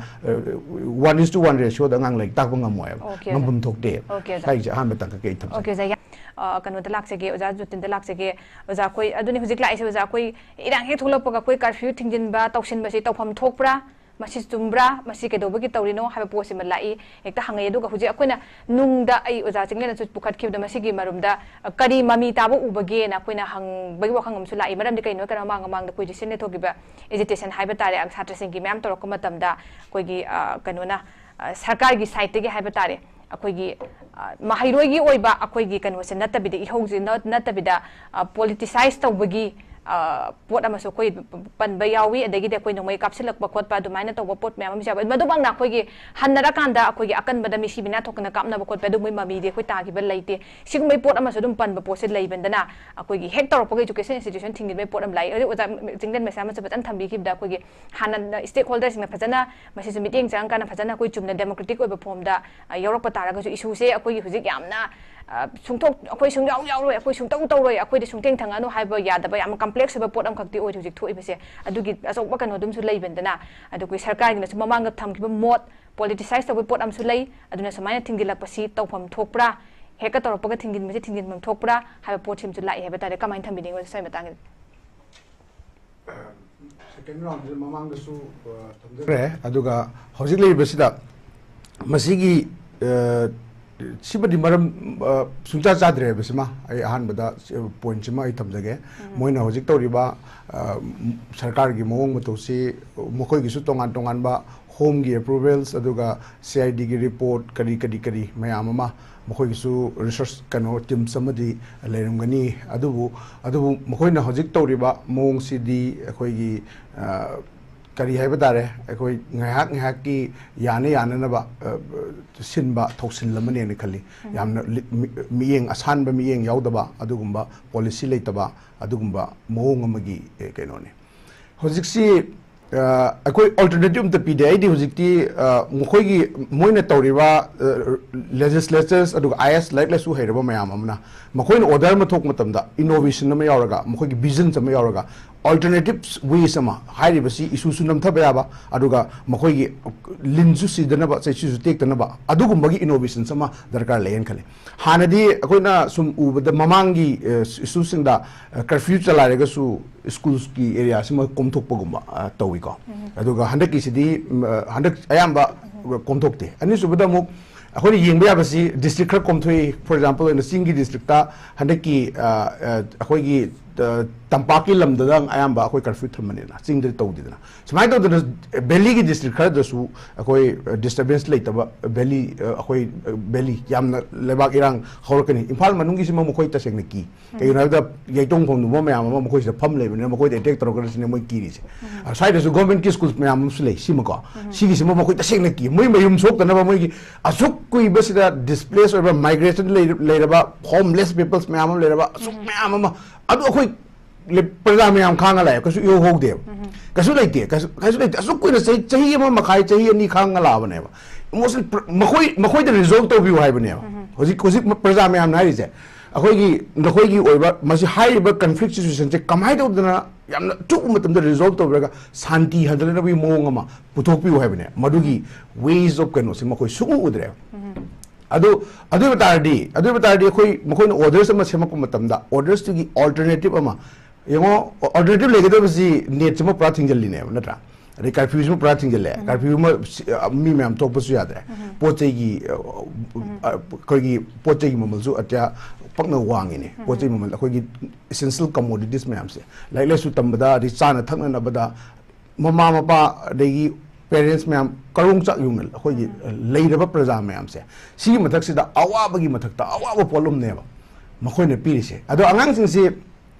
ꯋꯥꯟ ꯏꯁ ꯇꯨ ꯋꯥꯟ ꯔꯦꯁꯤꯌꯣꯗ ꯑꯉꯥꯡ ꯂꯥꯏꯔꯤꯛ ꯇꯥꯛꯄ ꯉꯝꯃꯣꯏꯕ꯫ ꯉꯝꯐꯝ ꯊꯣꯛꯇꯦ꯫ ꯁ꯭ꯋꯥꯏꯁꯦ ꯑꯍꯥꯟꯕ ꯇꯥꯡꯀꯛꯀꯤ ꯑꯩ ꯊꯝꯖꯒꯦ꯫ ꯑꯣꯀꯦ ꯑꯣꯖꯥ, ꯌꯥ-, ꯑ, ꯀꯩꯅꯣꯗ ꯂꯥꯛꯆꯒꯦ, ꯑꯣꯖꯥ ꯖꯣꯇꯤꯟꯗ ꯂꯥꯛꯆꯒꯦ꯫ ꯑꯣꯖꯥ, ꯑꯩꯈꯣꯏ ꯑꯗꯨꯅꯤ ꯍꯧꯖꯤꯛ ꯂꯥꯛꯏꯁꯦ ꯑꯣꯖꯥ, ꯑꯩꯈꯣꯏ ꯏꯔꯥꯡ ꯍꯦꯛ ꯊꯣꯛꯂꯛꯄꯒ ꯑꯩꯈꯣꯏ ꯀꯥꯔꯐ꯭ꯌꯨ ꯊꯤꯡꯖꯤꯟꯕ ꯇꯧꯁꯤꯟꯕꯁꯤ ꯇꯧꯐꯝ ꯊꯣꯛꯄ꯭ꯔꯥ? ꯃꯁꯤ ꯆꯨꯝꯕ꯭ꯔꯥ? ꯃꯁꯤ ꯀꯩꯗꯧꯕꯒꯤ ꯇꯧꯔꯤꯅꯣ ꯍꯥꯏꯕ ꯄꯣꯠꯁꯤꯃ ꯂꯥꯛꯏ, ꯍꯦꯛꯇ ꯍꯪꯉꯛꯏ꯫ ꯑꯗꯨꯒ ꯍꯧꯖꯤꯛ ꯑꯩꯈꯣꯏꯅ ꯅꯨꯡꯗ ꯑꯩ ꯑꯣꯖꯥ ꯆꯤꯡꯂꯦꯟꯅꯁꯨ ꯄꯨꯈꯠꯈꯤꯕꯗ ꯃꯁꯤꯒꯤ ꯃꯔꯨꯝꯗ, ꯑ, ꯀꯔꯤ ꯃꯃꯤ ꯇꯥꯕ ꯎꯕꯒꯦꯅ ꯑꯩꯈꯣꯏꯅ ꯍꯪꯕꯒꯤ ꯋꯥꯐꯝ ꯑꯃꯁꯨ ꯂꯥꯛꯏ꯫ ꯃꯔꯝꯗꯤ ꯀꯩꯅꯣ ꯍꯥꯏꯔꯀꯥꯟꯗ ꯃꯃꯥꯡ ꯃꯃꯥꯡꯗ ꯑꯩꯈꯣꯏ ꯔꯤꯁꯦꯟꯂꯤ ꯊꯣꯛꯈꯤꯕ ꯑꯦꯖꯤꯇꯦꯁꯟ ꯍꯥꯏꯕ ꯇꯥꯔꯦ, ꯁꯥꯇ꯭ꯔꯁꯤꯡꯒꯤ ꯃꯌꯥꯝ ꯇꯧꯔꯛꯄ ꯃꯇꯝꯗ ꯑꯩꯈꯣꯏꯒꯤ, ꯑ, ꯀꯩꯅꯣꯅ, ꯑ, ꯁꯔꯀꯥꯔꯒꯤ ꯁꯥꯏꯠꯇꯒꯤ ꯍꯥꯏꯕ ꯇꯥꯔꯦ, ꯑꯩꯈꯣꯏꯒꯤ, ꯑ, ꯃꯍꯩꯔꯣꯏꯒꯤ ꯑꯣꯏꯕ ꯑꯩꯈꯣꯏꯒꯤ ꯀꯩꯅꯣꯁꯦ ꯅꯠꯇꯕꯤꯗ, ꯏꯍꯧꯁꯦ ꯅ-, ꯅꯠꯇꯕꯤꯗ, ꯑ, ꯄꯣꯂꯤꯇꯤꯁꯥꯏꯁ ꯇꯧꯕꯒꯤ, ꯑ, ꯄꯣꯠ ꯑꯃꯁꯨ ꯑꯩꯈꯣꯏ ꯄ-, ꯄ-, ꯄꯟꯕ ꯌꯥꯎꯏ꯫ ꯑꯗꯒꯤꯗꯤ ꯑꯩꯈꯣꯏ ꯅꯣꯡꯃꯩ ꯀꯥꯞꯁꯤꯜꯂꯛꯄ ꯈꯣꯠꯄ ꯑꯗꯨꯃꯥꯏꯅ ꯇꯧꯕ ꯄꯣꯠ ꯃꯌꯥꯝ ꯑꯃꯁꯨ ꯌꯥꯎꯏ꯫ ꯃꯗꯨꯃꯛꯅ ꯑꯩꯈꯣꯏꯒꯤ ꯍꯟꯅꯔꯀꯥꯟꯗ ꯑꯩꯈꯣꯏꯒꯤ ꯑꯀꯟꯕꯗ ꯃꯤꯁꯤ ꯃꯤꯅꯥ ꯊꯣꯛꯇꯅ ꯀꯥꯞꯅꯕ ꯈꯣꯠꯄ ꯑꯗꯨꯒꯨꯝꯕꯒꯤ ꯃꯃꯤꯗꯤ ꯑꯩꯈꯣꯏ ꯇꯥꯈꯤꯕ ꯂꯩꯇꯦ꯫ ꯁꯤꯒꯨꯝꯕꯒꯤ ꯄꯣꯠ ꯑꯃꯁꯨ ꯑꯗꯨꯝ ꯄꯟꯕ ꯄꯣꯠꯁꯦ ꯂꯩꯕꯅꯤꯅ ꯑꯩꯈꯣꯏꯒꯤ ꯍꯦꯛ ꯇꯧꯔꯛꯄꯒ ꯏꯖꯨꯀꯦꯁꯟ ꯏꯟꯁꯇꯤꯇ꯭ꯌꯨꯁꯟ ꯊꯤꯡꯖꯤꯟꯕꯒꯤ ꯄꯣꯠ ꯑꯃ ꯂꯥꯛꯏ꯫ ꯑꯗꯨ ꯑꯣꯖꯥ ꯆꯤꯡꯂꯦꯟ ꯃꯩꯁꯥ ꯑꯃꯁꯨ ꯐꯖꯅ ꯊꯝꯕꯤꯈꯤꯕꯗ ꯑꯩꯈꯣꯏꯒꯤ ꯍꯥꯟꯅ ꯁ꯭ꯇꯦꯛ ꯍꯣꯜꯗꯔꯁꯤꯡꯅ ꯐꯖꯅ ꯃꯁꯤꯁꯨ ꯃꯤꯠꯌꯦꯡ ꯆꯪꯉꯀꯥꯟꯗ ꯐꯖꯅ ꯑꯩꯈꯣꯏ ꯆꯨꯝꯅ ꯗꯦꯃꯣꯀ꯭ꯔꯦꯇꯤꯛ ꯑꯣꯏꯕ ꯐꯣꯝꯗ, ꯑ, ꯌꯥꯎꯔꯛꯄ ꯇꯥꯔꯒꯁꯨ ꯏꯁꯨꯁꯦ ꯑꯩꯈꯣꯏꯒꯤ ꯍꯧꯖꯤꯛ ꯌꯥꯝꯅ, ꯑ, ꯁꯨꯡꯊꯣꯛ-, ꯑꯩꯈꯣꯏ ꯁꯨꯡꯌꯥꯎ ꯌꯥꯎꯔꯣꯏ, ꯑꯩꯈꯣꯏ ꯁꯨꯡꯇꯧ ꯇꯧꯔꯣꯏ, ꯑꯩꯈꯣꯏꯗ ꯁꯨꯡꯊꯦꯡ ꯊꯦꯡꯉꯛꯑꯅꯨ ꯍꯥꯏꯕ ꯌꯥꯗꯕ ꯌꯥꯝꯅ ꯀꯝꯄ꯭ꯂꯦꯛꯁ ꯑꯣꯏꯕ ꯄꯣꯠ ꯑꯃꯈꯛꯇꯤ ꯑꯣꯏꯔꯦ ꯍꯧꯖꯤꯛ ꯊꯣꯛꯏꯕꯁꯦ꯫ ꯑꯗꯨꯒꯤ ꯑꯆꯧꯕ ꯀꯩꯅꯣꯗꯨꯝꯁꯨ ꯂꯩꯕꯅꯤꯅ, ꯑꯗꯨ ꯑꯩꯈꯣꯏ ꯁꯔꯀꯥꯔꯒꯤꯅꯁꯨ ꯃꯃꯥꯡꯗ ꯊꯝꯈꯤꯕ ꯃꯣꯠ, ꯄꯣꯂꯤꯇꯤꯁꯥꯏꯁ ꯇꯧꯕꯒꯤ ꯄꯣꯠ ꯑꯃꯁꯨ ꯂꯩ꯫ ꯑꯗꯨꯅ ꯁꯨꯃꯥꯏꯅ ꯊꯤꯡꯖꯤꯜꯂꯛꯄꯁꯤ ꯇꯧꯐꯝ ꯊꯣꯛꯄ꯭ꯔꯥ? ꯍꯦꯛꯇ ꯇꯧꯔꯛꯄꯒ ꯊꯤꯡꯖꯤꯟꯕꯁꯤ ꯊꯤꯡꯖꯤꯟꯐꯝ ꯊꯣꯛꯄ꯭ꯔꯥ ꯍꯥꯏꯕ ꯄꯣꯠꯁꯤꯃꯁꯨ ꯂꯥꯛꯏ ꯍꯥꯏꯕ ꯇꯥꯔꯦ꯫ ꯀꯃꯥꯏꯅ ꯊꯝꯕꯤꯅꯤꯡꯉꯤ ꯁ꯭ꯋꯥꯏ ꯃꯇꯥꯡꯒꯤꯗ? ꯁꯦꯀꯦꯟ ꯔꯥꯎꯟꯁꯤꯗ ꯃꯃꯥꯡꯗꯁꯨ, ꯑ, ꯊꯝꯖꯈ꯭ꯔꯦ꯫ ꯑꯗꯨꯒ ꯍꯧꯖꯤꯛ ꯂꯩꯔꯤꯕꯁꯤꯗ ꯃꯁꯤꯒꯤ, ꯑ, ꯁꯤꯃꯗꯤ ꯃꯔꯝ ꯑ, ꯁꯨꯡꯆꯥ ꯆꯥꯗ꯭ꯔꯦ ꯍꯥꯏꯕꯁꯤꯃ ꯑꯩ ꯑꯍꯥꯟꯕꯗ ꯄꯣꯏꯟꯠꯁꯤꯃ ꯑꯩ ꯊꯝꯖꯒꯦ꯫ ꯃꯣꯏꯅ ꯍꯧꯖꯤꯛ ꯇꯧꯔꯤꯕ ꯑ, ꯁꯔꯀꯥꯔꯒꯤ ꯃꯑꯣꯡ ꯃꯇꯧꯁꯤ ꯃꯈꯣꯏꯒꯤꯁꯨ ꯇꯣꯉꯥꯟ ꯇꯣꯉꯥꯟꯕ ꯍꯣꯝꯒꯤ ꯑꯦꯄ꯭ꯔꯨꯚꯦꯜꯁ ꯑꯗꯨꯒ ꯁꯤ ꯑꯥꯏ ꯗꯤꯒꯤ ꯔꯤꯄꯣꯔꯠ ꯀꯔꯤ ꯀꯔꯤ ꯀꯔꯤ ꯃꯌꯥꯝ ꯑꯃ ꯃꯈꯣꯏꯒꯤꯁꯨ ꯔꯤꯁꯔꯁ ꯀꯩꯅꯣ ꯇꯤꯝꯁ ꯑꯃꯗꯤ ꯂꯩꯔꯝꯒꯅꯤ꯫ ꯑꯗꯨꯕꯨ ꯑꯗꯨꯕꯨ ꯃꯈꯣꯏꯅ ꯍꯧꯖꯤꯛ ꯇꯧꯔꯤꯕ ꯃꯑꯣꯡꯁꯤꯗꯤ ꯑꯩꯈꯣꯏꯒꯤ ꯑ, ꯀꯔꯤ ꯍꯥꯏꯕ ꯇꯥꯔꯦ, ꯑꯩꯈꯣꯏ ꯉꯥꯏꯍꯥꯛ ꯉꯥꯏꯍꯥꯛꯀꯤ ꯌꯥꯅ ꯌꯥꯅꯅꯕ ꯑ, ꯁꯤꯟꯕ ꯊꯧꯁꯤꯜ ꯑꯃꯅꯦꯅ ꯈꯜꯂꯤ꯫ ꯌꯥꯝꯅ ꯂꯤ- ꯃꯤ- ꯃꯤꯠꯌꯦꯡ ꯑꯁꯥꯟꯕ ꯃꯤꯠꯌꯦꯡ ꯌꯥꯎꯗꯕ ꯑꯗꯨꯒꯨꯝꯕ ꯄꯣꯂꯤꯁꯤ ꯂꯩꯇꯕ ꯑꯗꯨꯒꯨꯝꯕ ꯃꯑꯣꯡ ꯑꯃꯒꯤ ꯑ, ꯀꯩꯅꯣꯅꯤ꯫ ꯍꯧꯖꯤꯛꯁꯤ ꯑ, ꯑꯩꯈꯣꯏ ꯑꯜꯇꯔꯅꯦꯇꯤꯚ ꯑꯝꯇ ꯄꯤꯗꯦ꯫ ꯑꯩꯗꯤ ꯍꯧꯖꯤꯛꯇꯤ ꯑ, ꯃꯈꯣꯏꯒꯤ ꯃꯣꯏꯅ ꯇꯧꯔꯤꯕ ꯂꯦꯖꯤꯁꯂꯦꯆꯔꯁ ꯑꯗꯨꯒ ꯑꯥꯏ ꯑꯦꯁ ꯂꯥꯏꯔꯤꯛ ꯂꯥꯏꯁꯨ ꯍꯩꯔꯕ ꯃꯌꯥꯝ ꯑꯃꯅ ꯃꯈꯣꯏꯅ ꯑꯣꯔꯗꯔ ꯑꯃ ꯊꯣꯛꯄ ꯃꯇꯝꯗ ꯏꯅꯣꯚꯦꯁꯟ ꯑꯃ ꯌꯥꯎꯔꯒ ꯃꯈꯣꯏꯒꯤ ꯚꯤꯖꯟꯁ ꯑꯃ ꯌꯥꯎꯔꯒ ꯑꯜꯇꯔꯅꯦꯇꯤꯚ ꯋꯦꯁ ꯑꯃ, ꯍꯥꯏꯔꯤꯕꯁꯤ ꯏꯁꯨꯁꯨ ꯅꯝꯊꯕ ꯌꯥꯕ ꯑꯗꯨꯒ ꯃꯈꯣꯏꯒꯤ ꯂꯤꯟꯁꯨ ꯁꯤꯗꯅꯕ ꯆꯩꯁꯨꯁꯨ ꯇꯦꯛꯇꯅꯕ ꯑꯗꯨꯒꯨꯝꯕꯒꯤ ꯏꯅꯣꯚꯦꯁꯟꯁ ꯑꯃ ꯗꯔꯀꯥꯔ ꯂꯩꯌꯦꯅ ꯈꯜꯂꯤ꯫ ꯍꯥꯟꯅꯗꯤ ꯑꯩꯈꯣꯏꯅ ꯁꯨꯝ ꯎꯕꯗ ꯃꯃꯥꯡꯒꯤ ꯑ, ꯏꯁꯨꯁꯤꯡꯗ ꯀꯔꯐ꯭ꯌꯨ ꯆꯂꯥꯏꯔꯒꯁꯨ ꯁ꯭ꯀꯨꯜꯁꯀꯤ ꯑꯦꯔꯤꯌꯥꯁꯤꯃ ꯀꯣꯝꯊꯣꯛꯄꯒꯨꯝꯕ ꯑ, ꯇꯧꯏꯀꯣ꯫ ꯑꯗꯨꯒ ꯍꯟꯗꯛꯀꯤꯁꯤꯗꯤ ꯎꯝ, ꯑ, ꯍꯟꯗꯛ ꯑꯌꯥꯝꯕ ꯀꯣꯝꯊꯣꯛꯇꯦ꯫ ꯑꯅꯤꯁꯨꯕꯗ ꯑꯃꯨꯛ ꯑꯩꯈꯣꯏꯅ ꯌꯦꯡꯕ ꯌꯥꯕꯁꯤ ꯗꯤꯁꯇ꯭ꯔꯤꯛ ꯈꯔ ꯀꯣꯝꯊꯣꯛꯏ꯫ ꯐꯣꯔ ꯑꯦꯛꯖꯥꯝꯄꯜ ꯑꯣꯏꯅ ꯆꯤꯡꯒꯤ ꯗꯤꯁꯇ꯭ꯔꯤꯛꯇ ꯍꯟꯗꯛꯀꯤ ꯑ, ꯑ, ꯑꯩꯈꯣꯏꯒꯤ ꯑ, ꯇꯝꯄꯥꯛꯀꯤ ꯂꯝꯗꯗ ꯑꯌꯥꯝꯕ ꯑꯩꯈꯣꯏ ꯀꯔꯐ꯭ꯌꯨ ꯊꯝꯕꯅꯤꯅ ꯆꯤꯡꯗꯗꯤ ꯇꯧꯗꯦꯗꯅ꯫ ꯁꯨꯃꯥꯏꯅ ꯇꯧꯗꯅ ꯚꯦꯂꯤꯒꯤ ꯗꯤꯁꯇ꯭ꯔꯤꯛ ꯈꯔꯗꯁꯨ ꯑꯩꯈꯣꯏ ꯗꯤꯁꯇꯔꯕꯦꯟꯁ ꯂꯩꯇꯕ ꯚꯦꯂꯤ, ꯑ, ꯑꯩꯈꯣꯏ ꯚꯦꯂꯤ ꯌꯥꯝꯅ ꯂꯩꯕꯥꯛ ꯏꯔꯥꯡ ꯍꯧꯔꯛꯀꯅꯤ꯫ ꯏꯝꯐꯥꯜ ꯃꯅꯨꯡꯒꯤꯁꯤꯃ ꯃꯈꯣꯏ ꯇꯁꯦꯡꯅ ꯀꯤ꯫ ꯀꯩꯒꯤꯅꯣ ꯍꯥꯏꯕꯗ ꯌꯩꯇꯣꯡ ꯐꯝꯗꯨꯕ ꯃꯌꯥꯝ ꯑꯃ ꯃꯈꯣꯏꯁꯤꯗ ꯐꯝ ꯂꯩꯕꯅꯤꯅ ꯃꯈꯣꯏꯗ ꯑꯦꯇꯦꯛ ꯇꯧꯔꯛꯀꯗ꯭ꯔꯁꯤꯅꯦ ꯃꯣꯏ ꯀꯤꯔꯤꯁꯦ꯫ ꯑ, ꯁ꯭ꯋꯥꯏꯗꯁꯨ ꯒꯣꯔꯃꯦꯟꯠꯀꯤ ꯁ꯭ꯀꯨꯜ ꯃꯌꯥꯝ ꯑꯃꯁꯨ ꯂꯩ ꯁꯤꯃꯀꯣ꯫ ꯁꯤꯒꯤꯁꯤꯃ ꯃꯈꯣꯏ ꯇꯁꯦꯡꯅ ꯀꯤ꯫ ꯃꯣꯏ ꯃꯌꯨꯝ ꯁꯣꯛꯇꯅꯕ ꯃꯣꯏꯒꯤ ꯑꯁꯨꯛ ꯀꯨꯏꯕꯁꯤꯗ ꯗꯤꯁꯄ꯭ꯂꯦꯁ ꯑꯣꯏꯕ, ꯃꯥꯏꯒ꯭ꯔꯦꯁꯟ ꯂꯩꯔꯕ ꯍꯣꯝꯂꯦꯁ ꯄꯤꯄꯜꯁ ꯃꯌꯥꯝ ꯑꯃ ꯂꯩꯔꯕ ꯑꯁꯨꯛ ꯃꯌꯥꯝ ꯑꯃ ꯑꯗꯨ ꯑꯩꯈꯣꯏ ꯂꯦ- ꯄ꯭ꯔꯖꯥ ꯃꯌꯥꯝ ꯈꯥꯡꯉ ꯂꯥꯛꯑꯦ, ꯀꯩꯁꯨ ꯏꯍꯧ ꯍꯧꯗꯦꯕ꯫ ꯀꯩꯁꯨ ꯂꯩꯇꯦ, ꯀꯩꯁꯨ ꯀꯩꯁꯨ ꯂꯩꯇꯦ꯫ ꯑꯁꯨꯛ ꯀꯨꯏꯅ ꯆꯍꯤ ꯆꯍꯤ ꯑꯃ ꯃꯈꯥꯏ, ꯆꯍꯤ ꯑꯅꯤ ꯈꯥꯡꯉ ꯂꯥꯛꯑꯕꯅꯦꯕ꯫ ꯃꯣꯁꯂꯤ ꯄ꯭ꯔ- ꯃꯈꯣꯏ ꯃꯈꯣꯏꯗ ꯔꯤꯖꯣꯜꯕ ꯇꯧꯕꯤꯌꯨ ꯍꯥꯏꯕꯅꯦꯕ꯫ ꯍꯧꯖꯤꯛ ꯍꯧꯖꯤꯛ ꯄ꯭ꯔꯖꯥ ꯃꯌꯥꯝꯅ ꯍꯥꯏꯔꯤꯁꯦ, ꯑꯩꯈꯣꯏꯒꯤ ꯅꯈꯣꯏꯒꯤ ꯑꯣꯏꯕ ꯃꯁꯤ ꯍꯥꯏꯔꯤꯕ ꯀꯟꯐ꯭ꯂꯤꯛ ꯁꯤꯆꯨꯋꯦꯁꯟꯁꯦ ꯀꯃꯥꯏꯅ ꯇꯧꯗꯅ ꯌꯥꯝꯅ ꯑꯊꯨꯕ ꯃꯇꯝꯗ ꯔꯤꯖꯣꯜꯕ ꯇꯧꯔꯒ ꯁꯥꯟꯇꯤ ꯍꯟꯖꯅꯕꯒꯤ ꯃꯑꯣꯡ ꯑꯃ ꯄꯨꯊꯣꯛꯄꯤꯌꯨ ꯍꯥꯏꯕꯅꯦ꯫ ꯃꯗꯨꯒꯤ ꯋꯦꯁ ꯑꯣꯐ ꯀꯩꯅꯣꯁꯦ ꯃꯈꯣꯏ ꯁꯨꯡꯎ ꯎꯗ꯭ꯔꯦꯕ꯫ ꯑꯗꯨ ꯑꯗꯨ ꯑꯣꯏꯕ ꯇꯥꯔꯗꯤ ꯑꯗꯨ ꯑꯣꯏꯕ ꯇꯥꯔꯗꯤ ꯑꯩꯈꯣꯏ ꯃꯈꯣꯏꯅ ꯑꯣꯔꯗꯔꯁ ꯑꯃ ꯁꯦꯝꯃꯛꯄ ꯃꯇꯝꯗ ꯑꯣꯔꯗꯔꯁꯇꯨꯒꯤ ꯑꯜꯇꯔꯅꯦꯇꯤꯚ ꯑꯃ ꯌꯦꯡꯉꯣ꯫ ꯑꯜꯇꯔꯅꯦꯇꯤꯚ ꯂꯩꯒꯗꯕꯁꯤ ꯅꯦꯠꯁꯤꯃ ꯄꯨꯔꯥ ꯊꯤꯡꯖꯤꯜꯂꯤꯅꯦꯕ, ꯅꯠꯇ꯭ꯔꯥ? ꯑꯗꯩ ꯀꯔꯐ꯭ꯌꯨꯁꯤꯃ ꯄꯨꯔꯥ ꯊꯤꯡꯖꯤꯜꯂꯦ꯫ ꯀꯔꯐ꯭ꯌꯨ ꯑꯃ ꯁꯤ-, ꯑ, ꯃꯤ ꯃꯌꯥꯝ ꯊꯣꯛꯄꯁꯨ ꯌꯥꯗ꯭ꯔꯦ꯫ ꯄꯣꯠ ꯆꯩꯒꯤ, ꯑ, ꯑ, ꯑꯩꯈꯣꯏꯒꯤ ꯄꯣꯠ ꯆꯩꯒꯤ ꯃꯃꯜꯁꯨ ꯑꯇꯤꯌꯥ ꯄꯛꯅ ꯋꯥꯡꯉꯤꯅꯦ꯫ ꯄꯣꯠ ꯆꯩ ꯃꯃꯜ, ꯑꯩꯈꯣꯏꯒꯤ essential commodities ꯃꯌꯥꯝꯁꯦ, ꯂꯥꯏꯔꯤꯛ ꯂꯥꯏꯁꯨ ꯇꯝꯕꯗ, ꯑꯗꯩ ꯆꯥꯅ ꯊꯛꯅꯅꯕꯗ, ꯃꯃꯥ ꯃꯄꯥ, ꯑꯗꯒꯤ parents ꯃꯌꯥꯝ, ꯀꯔꯣꯡ ꯆꯥꯛ ꯌꯨꯡꯅ ꯑꯩꯈꯣꯏꯒꯤ ꯂꯩꯔꯕ ꯄ꯭ꯔꯖꯥ ꯃꯌꯥꯝꯁꯦ, ꯁꯤꯒꯤ ꯃꯊꯛꯁꯤꯗ ꯑꯋꯥꯕꯒꯤ ꯃꯊꯛꯇ ꯑꯋꯥꯕ ꯄꯣꯠꯂꯨꯝꯅꯦꯕ ꯃꯈꯣꯏꯅ ꯄꯤꯔꯤꯁꯦ꯫ ꯑꯗꯣ ꯑꯉꯥꯡꯁꯤꯡꯁꯤ,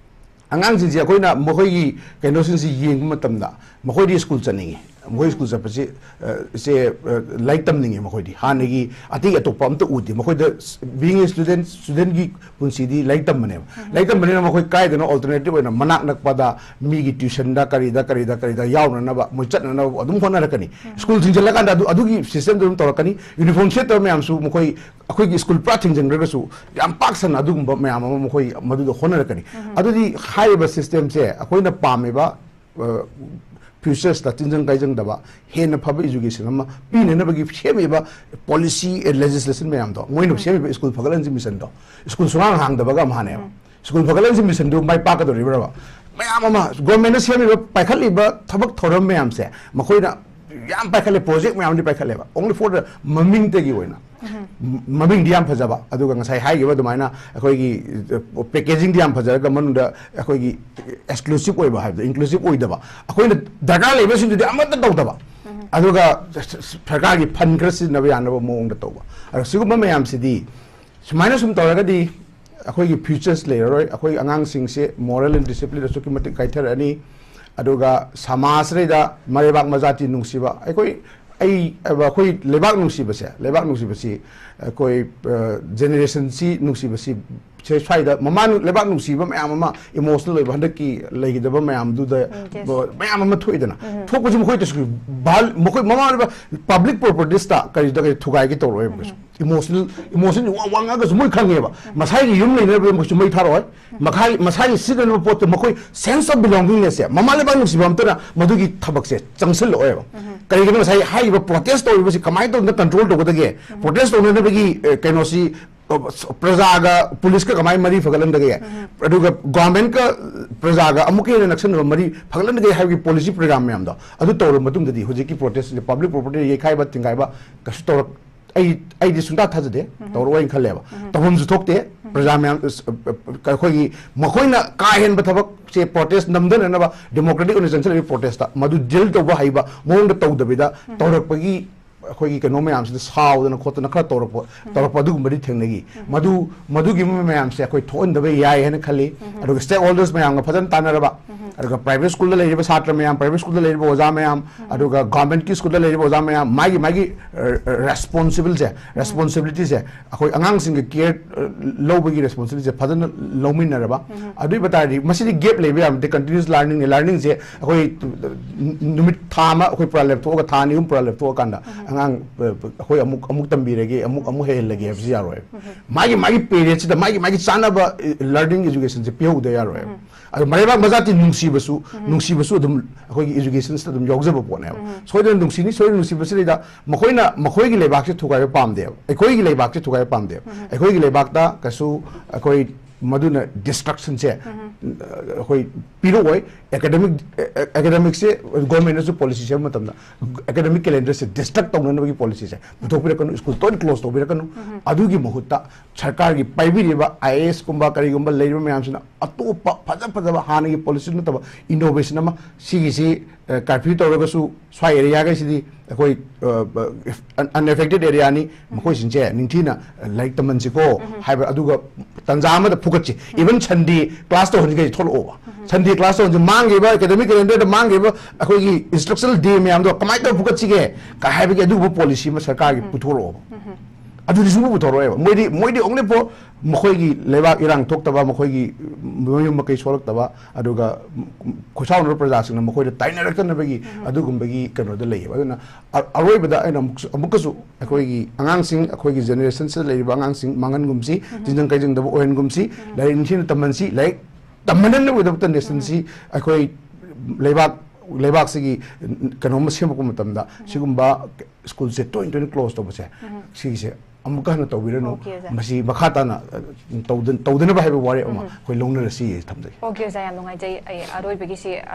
ꯑꯉꯥꯡꯁꯤꯡꯁꯤ ꯑꯩꯈꯣꯏꯅ ꯃꯈꯣꯏꯒꯤ ꯀꯩꯅꯣꯁꯤꯡꯁꯤ ꯌꯦꯡꯕ ꯃꯇꯝꯗ, ꯃꯈꯣꯏꯗꯤ ꯁ꯭ꯀꯨꯜ ꯆꯠꯅꯤꯡꯉꯤ꯫ ꯃꯈꯣꯏ ꯁ꯭ꯀꯨꯜ ꯆꯠꯄꯁꯤ, ꯑ, ꯁꯦ, ꯑ, ꯂꯥꯏꯔꯤꯛ ꯇꯝꯅꯤꯡꯉꯤ꯫ ꯃꯈꯣꯏꯗꯤ ꯍꯥꯟꯅꯒꯤ ꯑꯇꯩ ꯑꯇꯣꯞꯄ ꯑꯝꯇ ꯎꯗꯦ꯫ ꯃꯈꯣꯏꯗ ꯁ-, being a student, studentꯒꯤ ꯄꯨꯟꯁꯤꯗꯤ ꯂꯥꯏꯔꯤꯛ ꯇꯝꯕꯅꯦꯕ꯫ ꯂꯥꯏꯔꯤꯛ ꯇꯝꯕꯅꯤꯅ ꯃꯈꯣꯏ ꯀꯥꯏꯗꯅꯣ alternative ꯑꯣꯏꯅ ꯃꯅꯥꯛ ꯅꯛꯄꯗ ꯃꯤꯒꯤ tuitionꯗ ꯀꯔꯤꯗ ꯀꯔꯤꯗ ꯀꯔꯤꯗ ꯌꯥꯎꯅꯅꯕ, ꯃꯣꯏ ꯆꯠꯅꯅꯕ ꯑꯗꯨꯝ ꯍꯣꯠꯅꯔꯛꯀꯅꯤ꯫ ꯁ꯭ꯀꯨꯜ ꯊꯤꯡꯖꯤꯜꯂꯀꯥꯟꯗ ꯑꯗꯨ, ꯑꯗꯨꯒꯤ systemꯗꯨ ꯑꯗꯨꯝ ꯇꯧꯔꯛꯀꯅꯤ꯫ Uniform ꯁꯦꯠꯇꯕ ꯃꯌꯥꯝꯁꯨ ꯃꯈꯣꯏ, ꯑꯩꯈꯣꯏꯒꯤ ꯁ꯭ꯀꯨꯜ ꯄꯨꯔꯥ ꯊꯤꯡꯖꯤꯟꯈ꯭ꯔꯒꯁꯨ ꯌꯥꯝ ꯄꯥꯛ ꯁꯟꯅ ꯑꯗꯨꯒꯨꯝꯕ ꯃꯌꯥꯝ ꯑꯃ ꯃꯈꯣꯏ ꯃꯗꯨꯗ ꯍꯣꯠꯅꯔꯛꯀꯅꯤ꯫ ꯑꯗꯨꯗꯤ ꯍꯥꯏꯔꯤꯕ systemꯁꯦ ꯑꯩꯈꯣꯏꯅ ꯄꯥꯝꯃꯤꯕ, ꯑ, futureꯁꯤꯗ ꯇꯤꯟꯖꯪ ꯀꯥꯏꯖꯪꯗꯕ, ꯍꯦꯟꯅ ꯐꯕ education ꯑꯃ ꯄꯤꯅꯅꯕꯒꯤ ꯁꯦꯝꯃꯤꯕ policy, ꯑꯦ, legislation ꯃꯌꯥꯝꯗꯣ, ꯃꯣꯏꯅ ꯁꯦꯝꯃꯤꯕ ꯁ꯭ꯀꯨꯜ ꯐꯒꯠꯍꯟꯁꯤ mission ꯗꯣ, ꯁ꯭ꯀꯨꯜ ꯁꯨꯡꯍꯥꯡ ꯍꯥꯡꯗꯕꯒ ꯃꯥꯟꯅꯩꯕ꯫ ꯁ꯭ꯀꯨꯜ ꯐꯒꯠꯍꯟꯁꯤ missionꯗꯨ ꯃꯥꯏ ꯄꯥꯛꯀꯗꯧꯔꯤꯕ꯭ꯔꯕ? ꯃꯌꯥꯝ ꯑꯃ governmentꯅ ꯁꯦꯝꯃꯤꯕ, ꯄꯥꯏꯈꯠꯂꯤꯕ ꯊꯕꯛ ꯊꯧꯔꯝ ꯃꯌꯥꯝꯁꯦ, ꯃꯈꯣꯏꯅ ꯌꯥꯝ ꯄꯥꯏꯈꯠꯂꯦ, project ꯃꯌꯥꯝꯗꯤ ꯄꯥꯏꯈꯠꯂꯦꯕ, only for the ꯃꯃꯤꯡꯇꯒꯤ ꯑꯣꯏꯅ꯫ ꯃ-, ꯃꯃꯤꯡꯗꯤ ꯌꯥꯝ ꯐꯖꯕ, ꯑꯗꯨꯒ ꯉꯁꯥꯏ ꯍꯥꯏꯈꯤꯕ ꯑꯗꯨꯃꯥꯏꯅ ꯑꯩꯈꯣꯏꯒꯤ, ꯑ, packagingꯗꯤ ꯌꯥꯝ ꯐꯖꯔꯒ ꯃꯅꯨꯡꯗ ꯑꯩꯈꯣꯏꯒꯤ exclusive ꯑꯣꯏꯕ ꯍꯥꯏꯕꯗꯣ, inclusive ꯑꯣꯏꯗꯕ, ꯑꯩꯈꯣꯏꯅ ꯗꯔꯀꯥꯔ ꯂꯩꯕꯁꯤꯡꯗꯨꯗꯤ ꯑꯃꯠꯇ ꯇꯧꯗꯕ, ꯑꯗꯨꯒ ꯁ-, ꯁ-, ꯁꯔꯀꯥꯔꯒꯤ fund ꯈꯔ ꯁꯤꯖꯤꯟꯅꯕ ꯌꯥꯅꯕ ꯃꯑꯣꯡꯗ ꯇꯧꯕ꯫ ꯑꯗꯣ ꯁꯤꯒꯨꯝꯕ ꯃꯌꯥꯝꯁꯤꯗꯤ ꯁꯨꯃꯥꯏꯅ ꯁꯨꯝ ꯇꯧꯔꯒꯗꯤ ꯑꯩꯈꯣꯏꯒꯤ futures ꯂꯩꯔꯔꯣꯏ꯫ ꯑꯩꯈꯣꯏ ꯑꯉꯥꯡꯁꯤꯡꯁꯦ moral and discipline ꯑꯁꯨꯛꯀꯤ ꯃꯇꯤꯛ ꯀꯥꯏꯊꯔꯛꯑꯅꯤ꯫ ꯑꯗꯨꯒ ꯁꯃꯥꯖꯁꯤꯗꯩꯗ ꯃꯔꯩꯕꯥꯛ ꯃꯖꯥꯇꯤ ꯅꯨꯡꯁꯤꯕ, ꯑꯩꯈꯣꯏ, ꯑꯩ, ꯑꯩꯈꯣꯏ ꯂꯩꯕꯥꯛ ꯅꯨꯡꯁꯤꯕꯁꯦ, ꯂꯩꯕꯥꯛ ꯅꯨꯡꯁꯤꯕꯁꯤ ꯑꯩꯈꯣꯏ, ꯑ, generationꯁꯤ ꯅꯨꯡꯁꯤꯕꯁꯤ, ꯁꯦ ꯁ꯭ꯋꯥꯏꯗ ꯃꯃꯥ ꯂꯩꯕꯥꯛ ꯅꯨꯡꯁꯤꯕ ꯃꯌꯥꯝ ꯑꯃ emotional ꯑꯣꯏꯕ ꯍꯟꯗꯛꯀꯤ ꯂꯩꯈꯤꯗꯕ ꯃꯌꯥꯝꯗꯨꯗ ꯎꯝ, yes. ꯃꯌꯥꯝ ꯑꯃ ꯊꯣꯛꯏꯗꯅ꯫ ꯎꯝ꯫ ꯊꯣꯛꯄꯁꯤ ꯃꯈꯣꯏ ꯇꯁꯨ ꯚꯥꯜ-, ꯃꯈꯣꯏ ꯃꯃꯥ ꯂꯩꯕꯥꯛ public propertiesꯇ ꯀꯔꯤꯗ ꯀꯔꯤ ꯊꯨꯒꯥꯏꯒꯦ ꯇꯧꯔꯣꯏꯕ ꯀꯩꯁꯨ꯫ Emotional, emotionꯁꯤ ꯋꯥ-, ꯋꯥꯡꯉꯒꯁꯨ ꯃꯣꯏ ꯈꯪꯉꯦꯕ꯫ ꯃꯁꯥꯒꯤ ꯌꯨꯝ ꯂꯩꯅꯕꯗ ꯃꯣꯏꯁꯨ ꯃꯩ ꯊꯥꯔꯛꯑꯣꯏ꯫ ꯃꯈꯥꯏ-, ꯃꯁꯥꯒꯤ ꯁꯤꯖꯤꯟꯅꯅꯕ ꯄꯣꯠꯇꯣ ꯃꯈꯣꯏ sense of belongingnessꯁꯦ, ꯃꯃꯥ ꯂꯩꯕꯥꯛ ꯅꯨꯡꯁꯤꯕ ꯑꯝꯇꯅ ꯃꯗꯨꯒꯤ ꯊꯕꯛꯁꯦ ꯆꯪꯁꯤꯜꯂꯛꯑꯣꯏꯕ꯫ ꯀꯔꯤꯒꯤꯅꯣ? ꯉꯁꯥꯏ ꯍꯥꯏꯔꯤꯕ protest ꯇꯧꯔꯤꯕꯁꯤ ꯀꯃꯥꯏꯅ ꯇꯧꯗꯅ control ꯇꯧꯒꯗꯒꯦ? Protest ꯇꯧꯅꯅꯕꯒꯤ, ꯑ, ꯀꯩꯅꯣꯁꯤ, ꯄ꯭ꯔꯖꯥꯒ ꯄꯨꯂꯤꯁꯀ ꯀꯃꯥꯏꯅ ꯃꯔꯤ ꯐꯒꯠꯍꯟꯗꯒꯦ, ꯑꯗꯨꯒ ꯒꯣꯔꯃꯦꯟꯀ ꯄ꯭ꯔꯖꯥꯒ ꯑꯃꯨꯛꯀ ꯍꯦꯟꯅ ꯅꯛꯁꯟꯅꯕ ꯃꯔꯤ ꯐꯒꯠꯍꯟꯗꯒꯦ ꯍꯥꯏꯕꯒꯤ ꯄꯣꯂꯤꯁꯤ ꯄ꯭ꯔꯣꯒ꯭ꯔꯥꯝ ꯃꯌꯥꯝꯗꯣ ꯑꯗꯨ ꯇꯧꯔꯕ ꯃꯇꯨꯡꯗꯗꯤ ꯍꯧꯖꯤꯛꯀꯤ ꯄ꯭ꯔꯣꯇꯦꯁ, ꯄꯕ꯭ꯂꯤꯛ ꯄ꯭ꯔꯣꯄꯔꯇꯤ ꯌꯩꯈꯥꯏꯕ ꯊꯤꯡꯒꯥꯏꯕ ꯀꯩꯁꯨ ꯇꯧꯔꯛ ꯑꯩ ꯑꯩꯗꯤ ꯁꯨꯡꯇꯥ ꯊꯥꯖꯗꯦ꯫ ꯇꯧꯔꯛꯑꯣꯏꯅ ꯈꯜꯂꯦꯕ꯫ ꯇꯧꯐꯝꯁꯨ ꯊꯣꯛꯇꯦ꯫ ꯄ꯭ꯔꯖꯥ ꯃꯌꯥꯝ, ꯑ, ꯑ, ꯑꯩꯈꯣꯏꯒꯤ ꯃꯈꯣꯏꯅ ꯀꯥ ꯍꯦꯟꯕ ꯊꯕꯛꯁꯦ, ꯄ꯭ꯔꯣꯇꯦꯁ ꯅꯝꯊꯅꯅꯕ ꯗꯦꯃꯣꯀ꯭ꯔꯦꯇꯤꯛ ꯑꯣꯏꯅ ꯆꯪꯁꯤꯜꯂꯛꯏꯕ ꯄ꯭ꯔꯣꯇꯦꯁꯇ ꯃꯗꯨ ꯗꯤꯜ ꯇꯧꯕ ꯍꯩꯕ ꯃꯑꯣꯡꯗ ꯇꯧꯗꯕꯤꯗ ꯇꯧꯔꯛꯄꯒꯤ, ꯑꯩꯈꯣꯏꯒꯤ ꯀꯩꯅꯣ ꯃꯌꯥꯝꯁꯤꯗ ꯁꯥꯎꯗꯅ ꯈꯣꯠꯇꯅ ꯈꯔ ꯇꯧꯔꯛꯄ, ꯇꯧꯔꯛꯄ ꯑꯗꯨꯒꯨꯝꯕꯗꯤ ꯊꯦꯡꯅꯈꯤ꯫ ꯃꯗꯨ, ꯃꯗꯨꯒꯤ ꯃꯌꯥꯝꯁꯦ ꯑꯩꯈꯣꯏ ꯊꯣꯛꯍꯟꯗꯕ ꯌꯥꯏ ꯍꯥꯏꯅ ꯈꯜꯂꯤ꯫ ꯑꯗꯨꯒ ꯁ꯭ꯇꯦꯛ ꯍꯣꯜꯗꯔꯁ ꯃꯌꯥꯝꯒ ꯐꯖꯅ ꯇꯥꯟꯅꯔꯕ, ꯑꯗꯨꯒ ꯄ꯭ꯔꯥꯏꯚꯦꯠ ꯁ꯭ꯀꯨꯜꯗ ꯂꯩꯔꯤꯕ ꯁꯥꯇ꯭ꯔ ꯃꯌꯥꯝ, ꯄ꯭ꯔꯥꯏꯚꯦꯠ ꯁ꯭ꯀꯨꯜꯗ ꯂꯩꯔꯤꯕ ꯑꯣꯖꯥ ꯃꯌꯥꯝ, ꯑꯗꯨꯒ ꯒꯚꯔꯟꯃꯦꯟꯠꯀꯤ ꯁ꯭ꯀꯨꯜꯗ ꯂꯩꯔꯤꯕ ꯑꯣꯖꯥ ꯃꯌꯥꯝ, ꯃꯥꯒꯤ, ꯃꯥꯒꯤ, ꯑ, ꯑ, ꯔꯦꯁꯄꯣꯟꯁꯤꯕꯜꯁꯦ, ꯔꯦꯁꯄꯣꯟꯁꯤꯕꯤꯂꯤꯇꯤꯁꯦ, ꯑꯩꯈꯣꯏ ꯑꯉꯥꯡꯁꯤꯡꯒꯤ ꯀꯤꯌꯔ, ꯑ, ꯂꯧꯕꯒꯤ ꯔꯦꯁꯄꯣꯟꯁꯤꯕꯤꯂꯤꯇꯤꯁꯦ ꯐꯖꯅ ꯂꯧꯃꯤꯟꯅꯔꯕ, ꯑꯗꯨ ꯑꯣꯏꯕ ꯇꯥꯔꯗꯤ ꯃꯁꯤꯗꯤ ꯒꯦꯞ ꯂꯩꯕ ꯌꯥꯕ ꯅꯠꯇꯦ꯫ ꯀꯟꯇꯤꯅ꯭ꯌꯨꯁ ꯂꯔꯅꯤꯡꯅꯦ꯫ ꯂꯔꯅꯤꯡꯁꯦ ꯑꯩꯈꯣꯏ, ꯎꯝ, ꯅꯨꯃꯤꯠ ꯊꯥ ꯑꯃ ꯑꯩꯈꯣꯏ ꯄꯨꯔꯥ ꯂꯦꯞꯊꯣꯛꯑꯒ, ꯊꯥ ꯑꯅꯤ ꯑꯍꯨꯝ ꯄꯨꯔꯥ ꯂꯦꯞꯊꯣꯛꯑꯀꯥꯟꯗ ꯑꯉꯥꯡ, ꯑ, ꯑꯩꯈꯣꯏ ꯑꯃꯨꯛ, ꯑꯃꯨꯛ ꯇꯝꯕꯤꯔꯒꯦ, ꯑꯃꯨꯛ, ꯑꯃꯨꯛ ꯍꯩꯍꯜꯂꯒꯦ ꯍꯥꯏꯕꯁꯤ ꯌꯥꯔꯣꯏ꯫ ꯃꯥꯒꯤ, ꯃꯥꯒꯤ ꯄꯦꯔꯤꯌꯠꯁꯤꯗ ꯃꯥꯒꯤ, ꯃꯥꯒꯤ ꯆꯥꯅꯕ, ꯑ, ꯂꯔꯅꯤꯡ ꯑꯦꯖꯨꯀꯦꯁꯟꯁꯦ ꯄꯤꯍꯧꯗ ꯌꯥꯔꯣꯏ꯫ ꯑꯗꯣ ꯃꯔꯩꯕꯥꯛ ꯃꯖꯥꯇꯤ ꯅꯨꯡꯁꯤꯕꯁꯨ, ꯅꯨꯡꯁꯤꯕꯁꯨ ꯑꯗꯨꯝ ꯑꯩꯈꯣꯏꯒꯤ ꯏꯖꯨꯀꯦꯁꯟꯁꯤꯗ ꯑꯗꯨꯝ ꯌꯥꯎꯖꯕ ꯄꯣꯠꯅꯦꯕ꯫ ꯁꯣꯏꯗꯅ ꯅꯨꯡꯁꯤꯅꯤ, ꯁꯣꯏꯗꯅ ꯅꯨꯡꯁꯤꯕꯁꯤꯗꯩꯗ ꯃꯈꯣꯏꯅ, ꯃꯈꯣꯏꯒꯤ ꯂꯩꯕꯥꯛꯁꯦ ꯊꯨꯒꯥꯏꯕ ꯄꯥꯝꯗꯦꯕ, ꯑꯩꯈꯣꯏꯒꯤ ꯂꯩꯕꯥꯛꯁꯦ ꯊꯨꯒꯥꯏꯕ ꯄꯥꯝꯗꯦꯕ꯫ ꯑꯩꯈꯣꯏꯒꯤ ꯂꯩꯕꯥꯛꯇ ꯀꯩꯁꯨ ꯑꯩꯈꯣꯏ ꯃꯗꯨꯅ ꯗꯤꯁꯇ꯭ꯔꯛꯁꯟꯁꯦ ꯑꯩꯈꯣꯏ ꯄꯤꯔꯛꯑꯣꯏ꯫ ꯑꯦꯀꯥꯗꯃꯤꯛ, ꯑꯦꯀꯥꯗꯃꯤꯛꯁꯦ ꯒꯣꯔꯃꯦꯟꯅꯁꯨ ꯄꯣꯂꯤꯁꯤ ꯁꯦꯝꯕ ꯃꯇꯝꯗ ꯑꯦꯀꯥꯗꯃꯤꯛ ꯀꯦꯂꯦꯟꯗꯔꯁꯦ ꯗꯤꯁꯇ꯭ꯔꯛ ꯇꯧꯅꯅꯕꯒꯤ ꯄꯣꯂꯤꯁꯤꯁꯦ ꯄꯨꯊꯣꯛꯄꯤꯔꯛꯀꯅꯨ, ꯁ꯭ꯀꯨꯜ ꯇꯣꯏꯅ ꯀ꯭ꯂꯣꯖ ꯇꯧꯕꯤꯔꯛꯀꯅꯨ꯫ ꯑꯗꯨꯒꯤ ꯃꯍꯨꯠꯇ ꯁꯔꯀꯥꯔꯒꯤ ꯄꯥꯏꯕꯤꯔꯤꯕ ꯑꯥꯏ ꯑꯦ ꯑꯦꯁ ꯀꯨꯝꯕ ꯀꯔꯤꯒꯨꯝꯕ ꯂꯩꯔꯤꯕ ꯃꯌꯥꯝꯁꯤꯅ ꯑꯇꯣꯞꯄ ꯐꯖ ꯐꯖꯕ ꯍꯥꯟꯅꯒꯤ ꯄꯣꯂꯤꯁꯤ ꯅꯠꯇꯕ ꯏꯅꯣꯚꯦꯁꯟ ꯑꯃ, ꯁꯤꯒꯤꯁꯤ, ꯑ, ꯀꯔꯐ꯭ꯌꯨ ꯇꯧꯔꯒꯁꯨ ꯁ꯭ꯋꯥꯏ ꯑꯦꯔꯤꯌꯥꯈꯩꯁꯤꯗꯤ ꯑꯩꯈꯣꯏ, ꯑ, ꯑ, ꯑꯟ-, ꯑꯟꯑꯦꯐꯦꯛꯇꯦꯗ ꯑꯦꯔꯤꯌꯥꯅꯤ, ꯃꯈꯣꯏꯁꯤꯡꯁꯦ ꯅꯤꯡꯊꯤꯅ, ꯑ, ꯂꯥꯏꯔꯤꯛ ꯇꯝꯍꯟꯁꯤꯀꯣ ꯍꯥꯏꯕ, ꯑꯗꯨꯒ ꯇꯥꯟꯖꯥ ꯑꯃꯗ ꯐꯨꯒꯠꯁꯤ꯫ ꯏꯚꯟ ꯁꯟꯗꯦ ꯀ꯭ꯂꯥꯁ ꯇꯧꯍꯟꯁꯤꯈꯩꯁꯤ ꯊꯣꯛꯂꯛꯑꯣꯕ꯫ ꯁꯟꯗꯦ ꯀ꯭ꯂꯥꯁ ꯇꯧꯍꯟꯁꯤ, ꯃꯥꯡꯈꯤꯕ ꯑꯦꯀꯥꯗꯃꯤꯛ ꯀꯦꯂꯦꯟꯗꯔꯗ ꯃꯥꯡꯈꯤꯕ ꯑꯩꯈꯣꯏꯒꯤ ꯏꯟꯁꯇ꯭ꯔꯛꯁꯅꯦꯜ ꯗꯦ ꯃꯌꯥꯝꯗꯣ ꯀꯃꯥꯏꯅ ꯇꯧꯔ ꯐꯨꯒꯠꯁꯤꯒꯦ ꯀ ꯍꯥꯏꯕꯒꯤ ꯑꯗꯨꯒꯨꯝꯕ ꯄꯣꯂꯤꯁꯤ ꯑꯃ ꯁꯔꯀꯥꯔꯒꯤ ꯄꯨꯊꯣꯔꯛꯑꯣꯕ꯫ ꯑꯗꯨꯗꯤ ꯁꯨꯡꯄꯨ ꯄꯨꯊꯣꯔꯛꯑꯣꯏꯕ꯫ ꯃꯣꯏꯗꯤ, ꯃꯣꯏꯗꯤ only for ꯃꯈꯣꯏꯒꯤ ꯂꯩꯕꯥꯛ ꯏꯔꯥꯡ ꯊꯣꯛꯇꯕ, ꯃꯈꯣꯏꯒꯤ ꯃꯌꯨꯝ ꯃꯀꯩ ꯁꯣꯛꯂꯛꯇꯕ, ꯑꯗꯨꯒ ꯈꯨꯠꯁꯥꯎꯅꯔꯕ ꯄ꯭ꯔꯖꯥꯁꯤꯡꯅ ꯃꯈꯣꯏꯗ ꯇꯥꯏꯅꯔꯛꯇꯅꯕꯒꯤ ꯑꯗꯨꯒꯨꯝꯕꯒꯤ ꯀꯩꯅꯣꯗ ꯂꯩꯌꯦꯕ꯫ ꯑꯗꯨꯅ ꯑ-, ꯑꯔꯣꯏꯕꯗ ꯑꯩꯅ ꯑꯃꯨꯛꯁꯨ, ꯑꯃꯨꯛꯀꯁꯨ ꯑꯩꯈꯣꯏꯒꯤ ꯑꯉꯥꯡꯁꯤꯡ, ꯑꯩꯈꯣꯏꯒꯤ ꯖꯦꯅꯦꯔꯦꯁꯟꯁꯤꯗ ꯂꯩꯔꯤꯕ ꯑꯉꯥꯡꯁꯤꯡ ꯃꯥꯡꯍꯟꯒꯨꯝꯁꯤ, ꯇꯤꯟꯖꯪ ꯀꯥꯏꯖꯪꯗꯕ ꯑꯣꯏꯍꯟꯒꯨꯝꯁꯤ, ꯂꯥꯏꯔꯤꯛ ꯅꯤꯡꯊꯤꯅ ꯇꯝꯍꯟꯁꯤ, ꯂꯥꯏꯔꯤꯛ ꯇꯝꯍꯟꯅꯕꯒꯤꯗꯃꯛꯇ ꯅꯦꯁꯟꯁꯤ ꯑꯩꯈꯣꯏ ꯂꯩꯕꯥꯛ, ꯂꯩꯕꯥꯛꯁꯤꯒꯤ ꯀꯩꯅꯣꯝꯃ ꯁꯦꯝꯃꯛꯄ ꯃꯇꯝꯗ ꯁꯤꯒꯨꯝꯕ ꯁ꯭ꯀꯨꯜꯁꯦ ꯇꯣꯏꯅ ꯇꯣꯏꯅ ꯀ꯭ꯂꯣꯖ ꯇꯧꯕꯁꯦ, ꯁꯤꯒꯤꯁꯦ ꯑꯃꯨꯛꯀ ꯍꯟꯅ ꯇꯧꯕꯤꯔꯅꯨ꯫ Okay, ꯑꯣꯖꯥ꯫ ꯃꯁꯤ ꯃꯈꯥ ꯇꯥꯅ ꯑ, ꯇꯧꯗ- ꯇꯧꯗꯅꯕ ꯍꯥꯏꯕ ꯋꯥꯔꯦꯞ ꯑꯃ ꯑꯩꯈꯣꯏ ꯂꯧꯅꯔꯁꯤ ꯊꯝꯖꯒꯦ꯫ Okay, ꯑꯣꯖꯥ, ꯌꯥꯝ ꯅꯨꯡꯉꯥꯏꯖꯩ꯫ ꯑꯩ ꯑꯔꯣꯏꯕꯒꯤꯁꯤ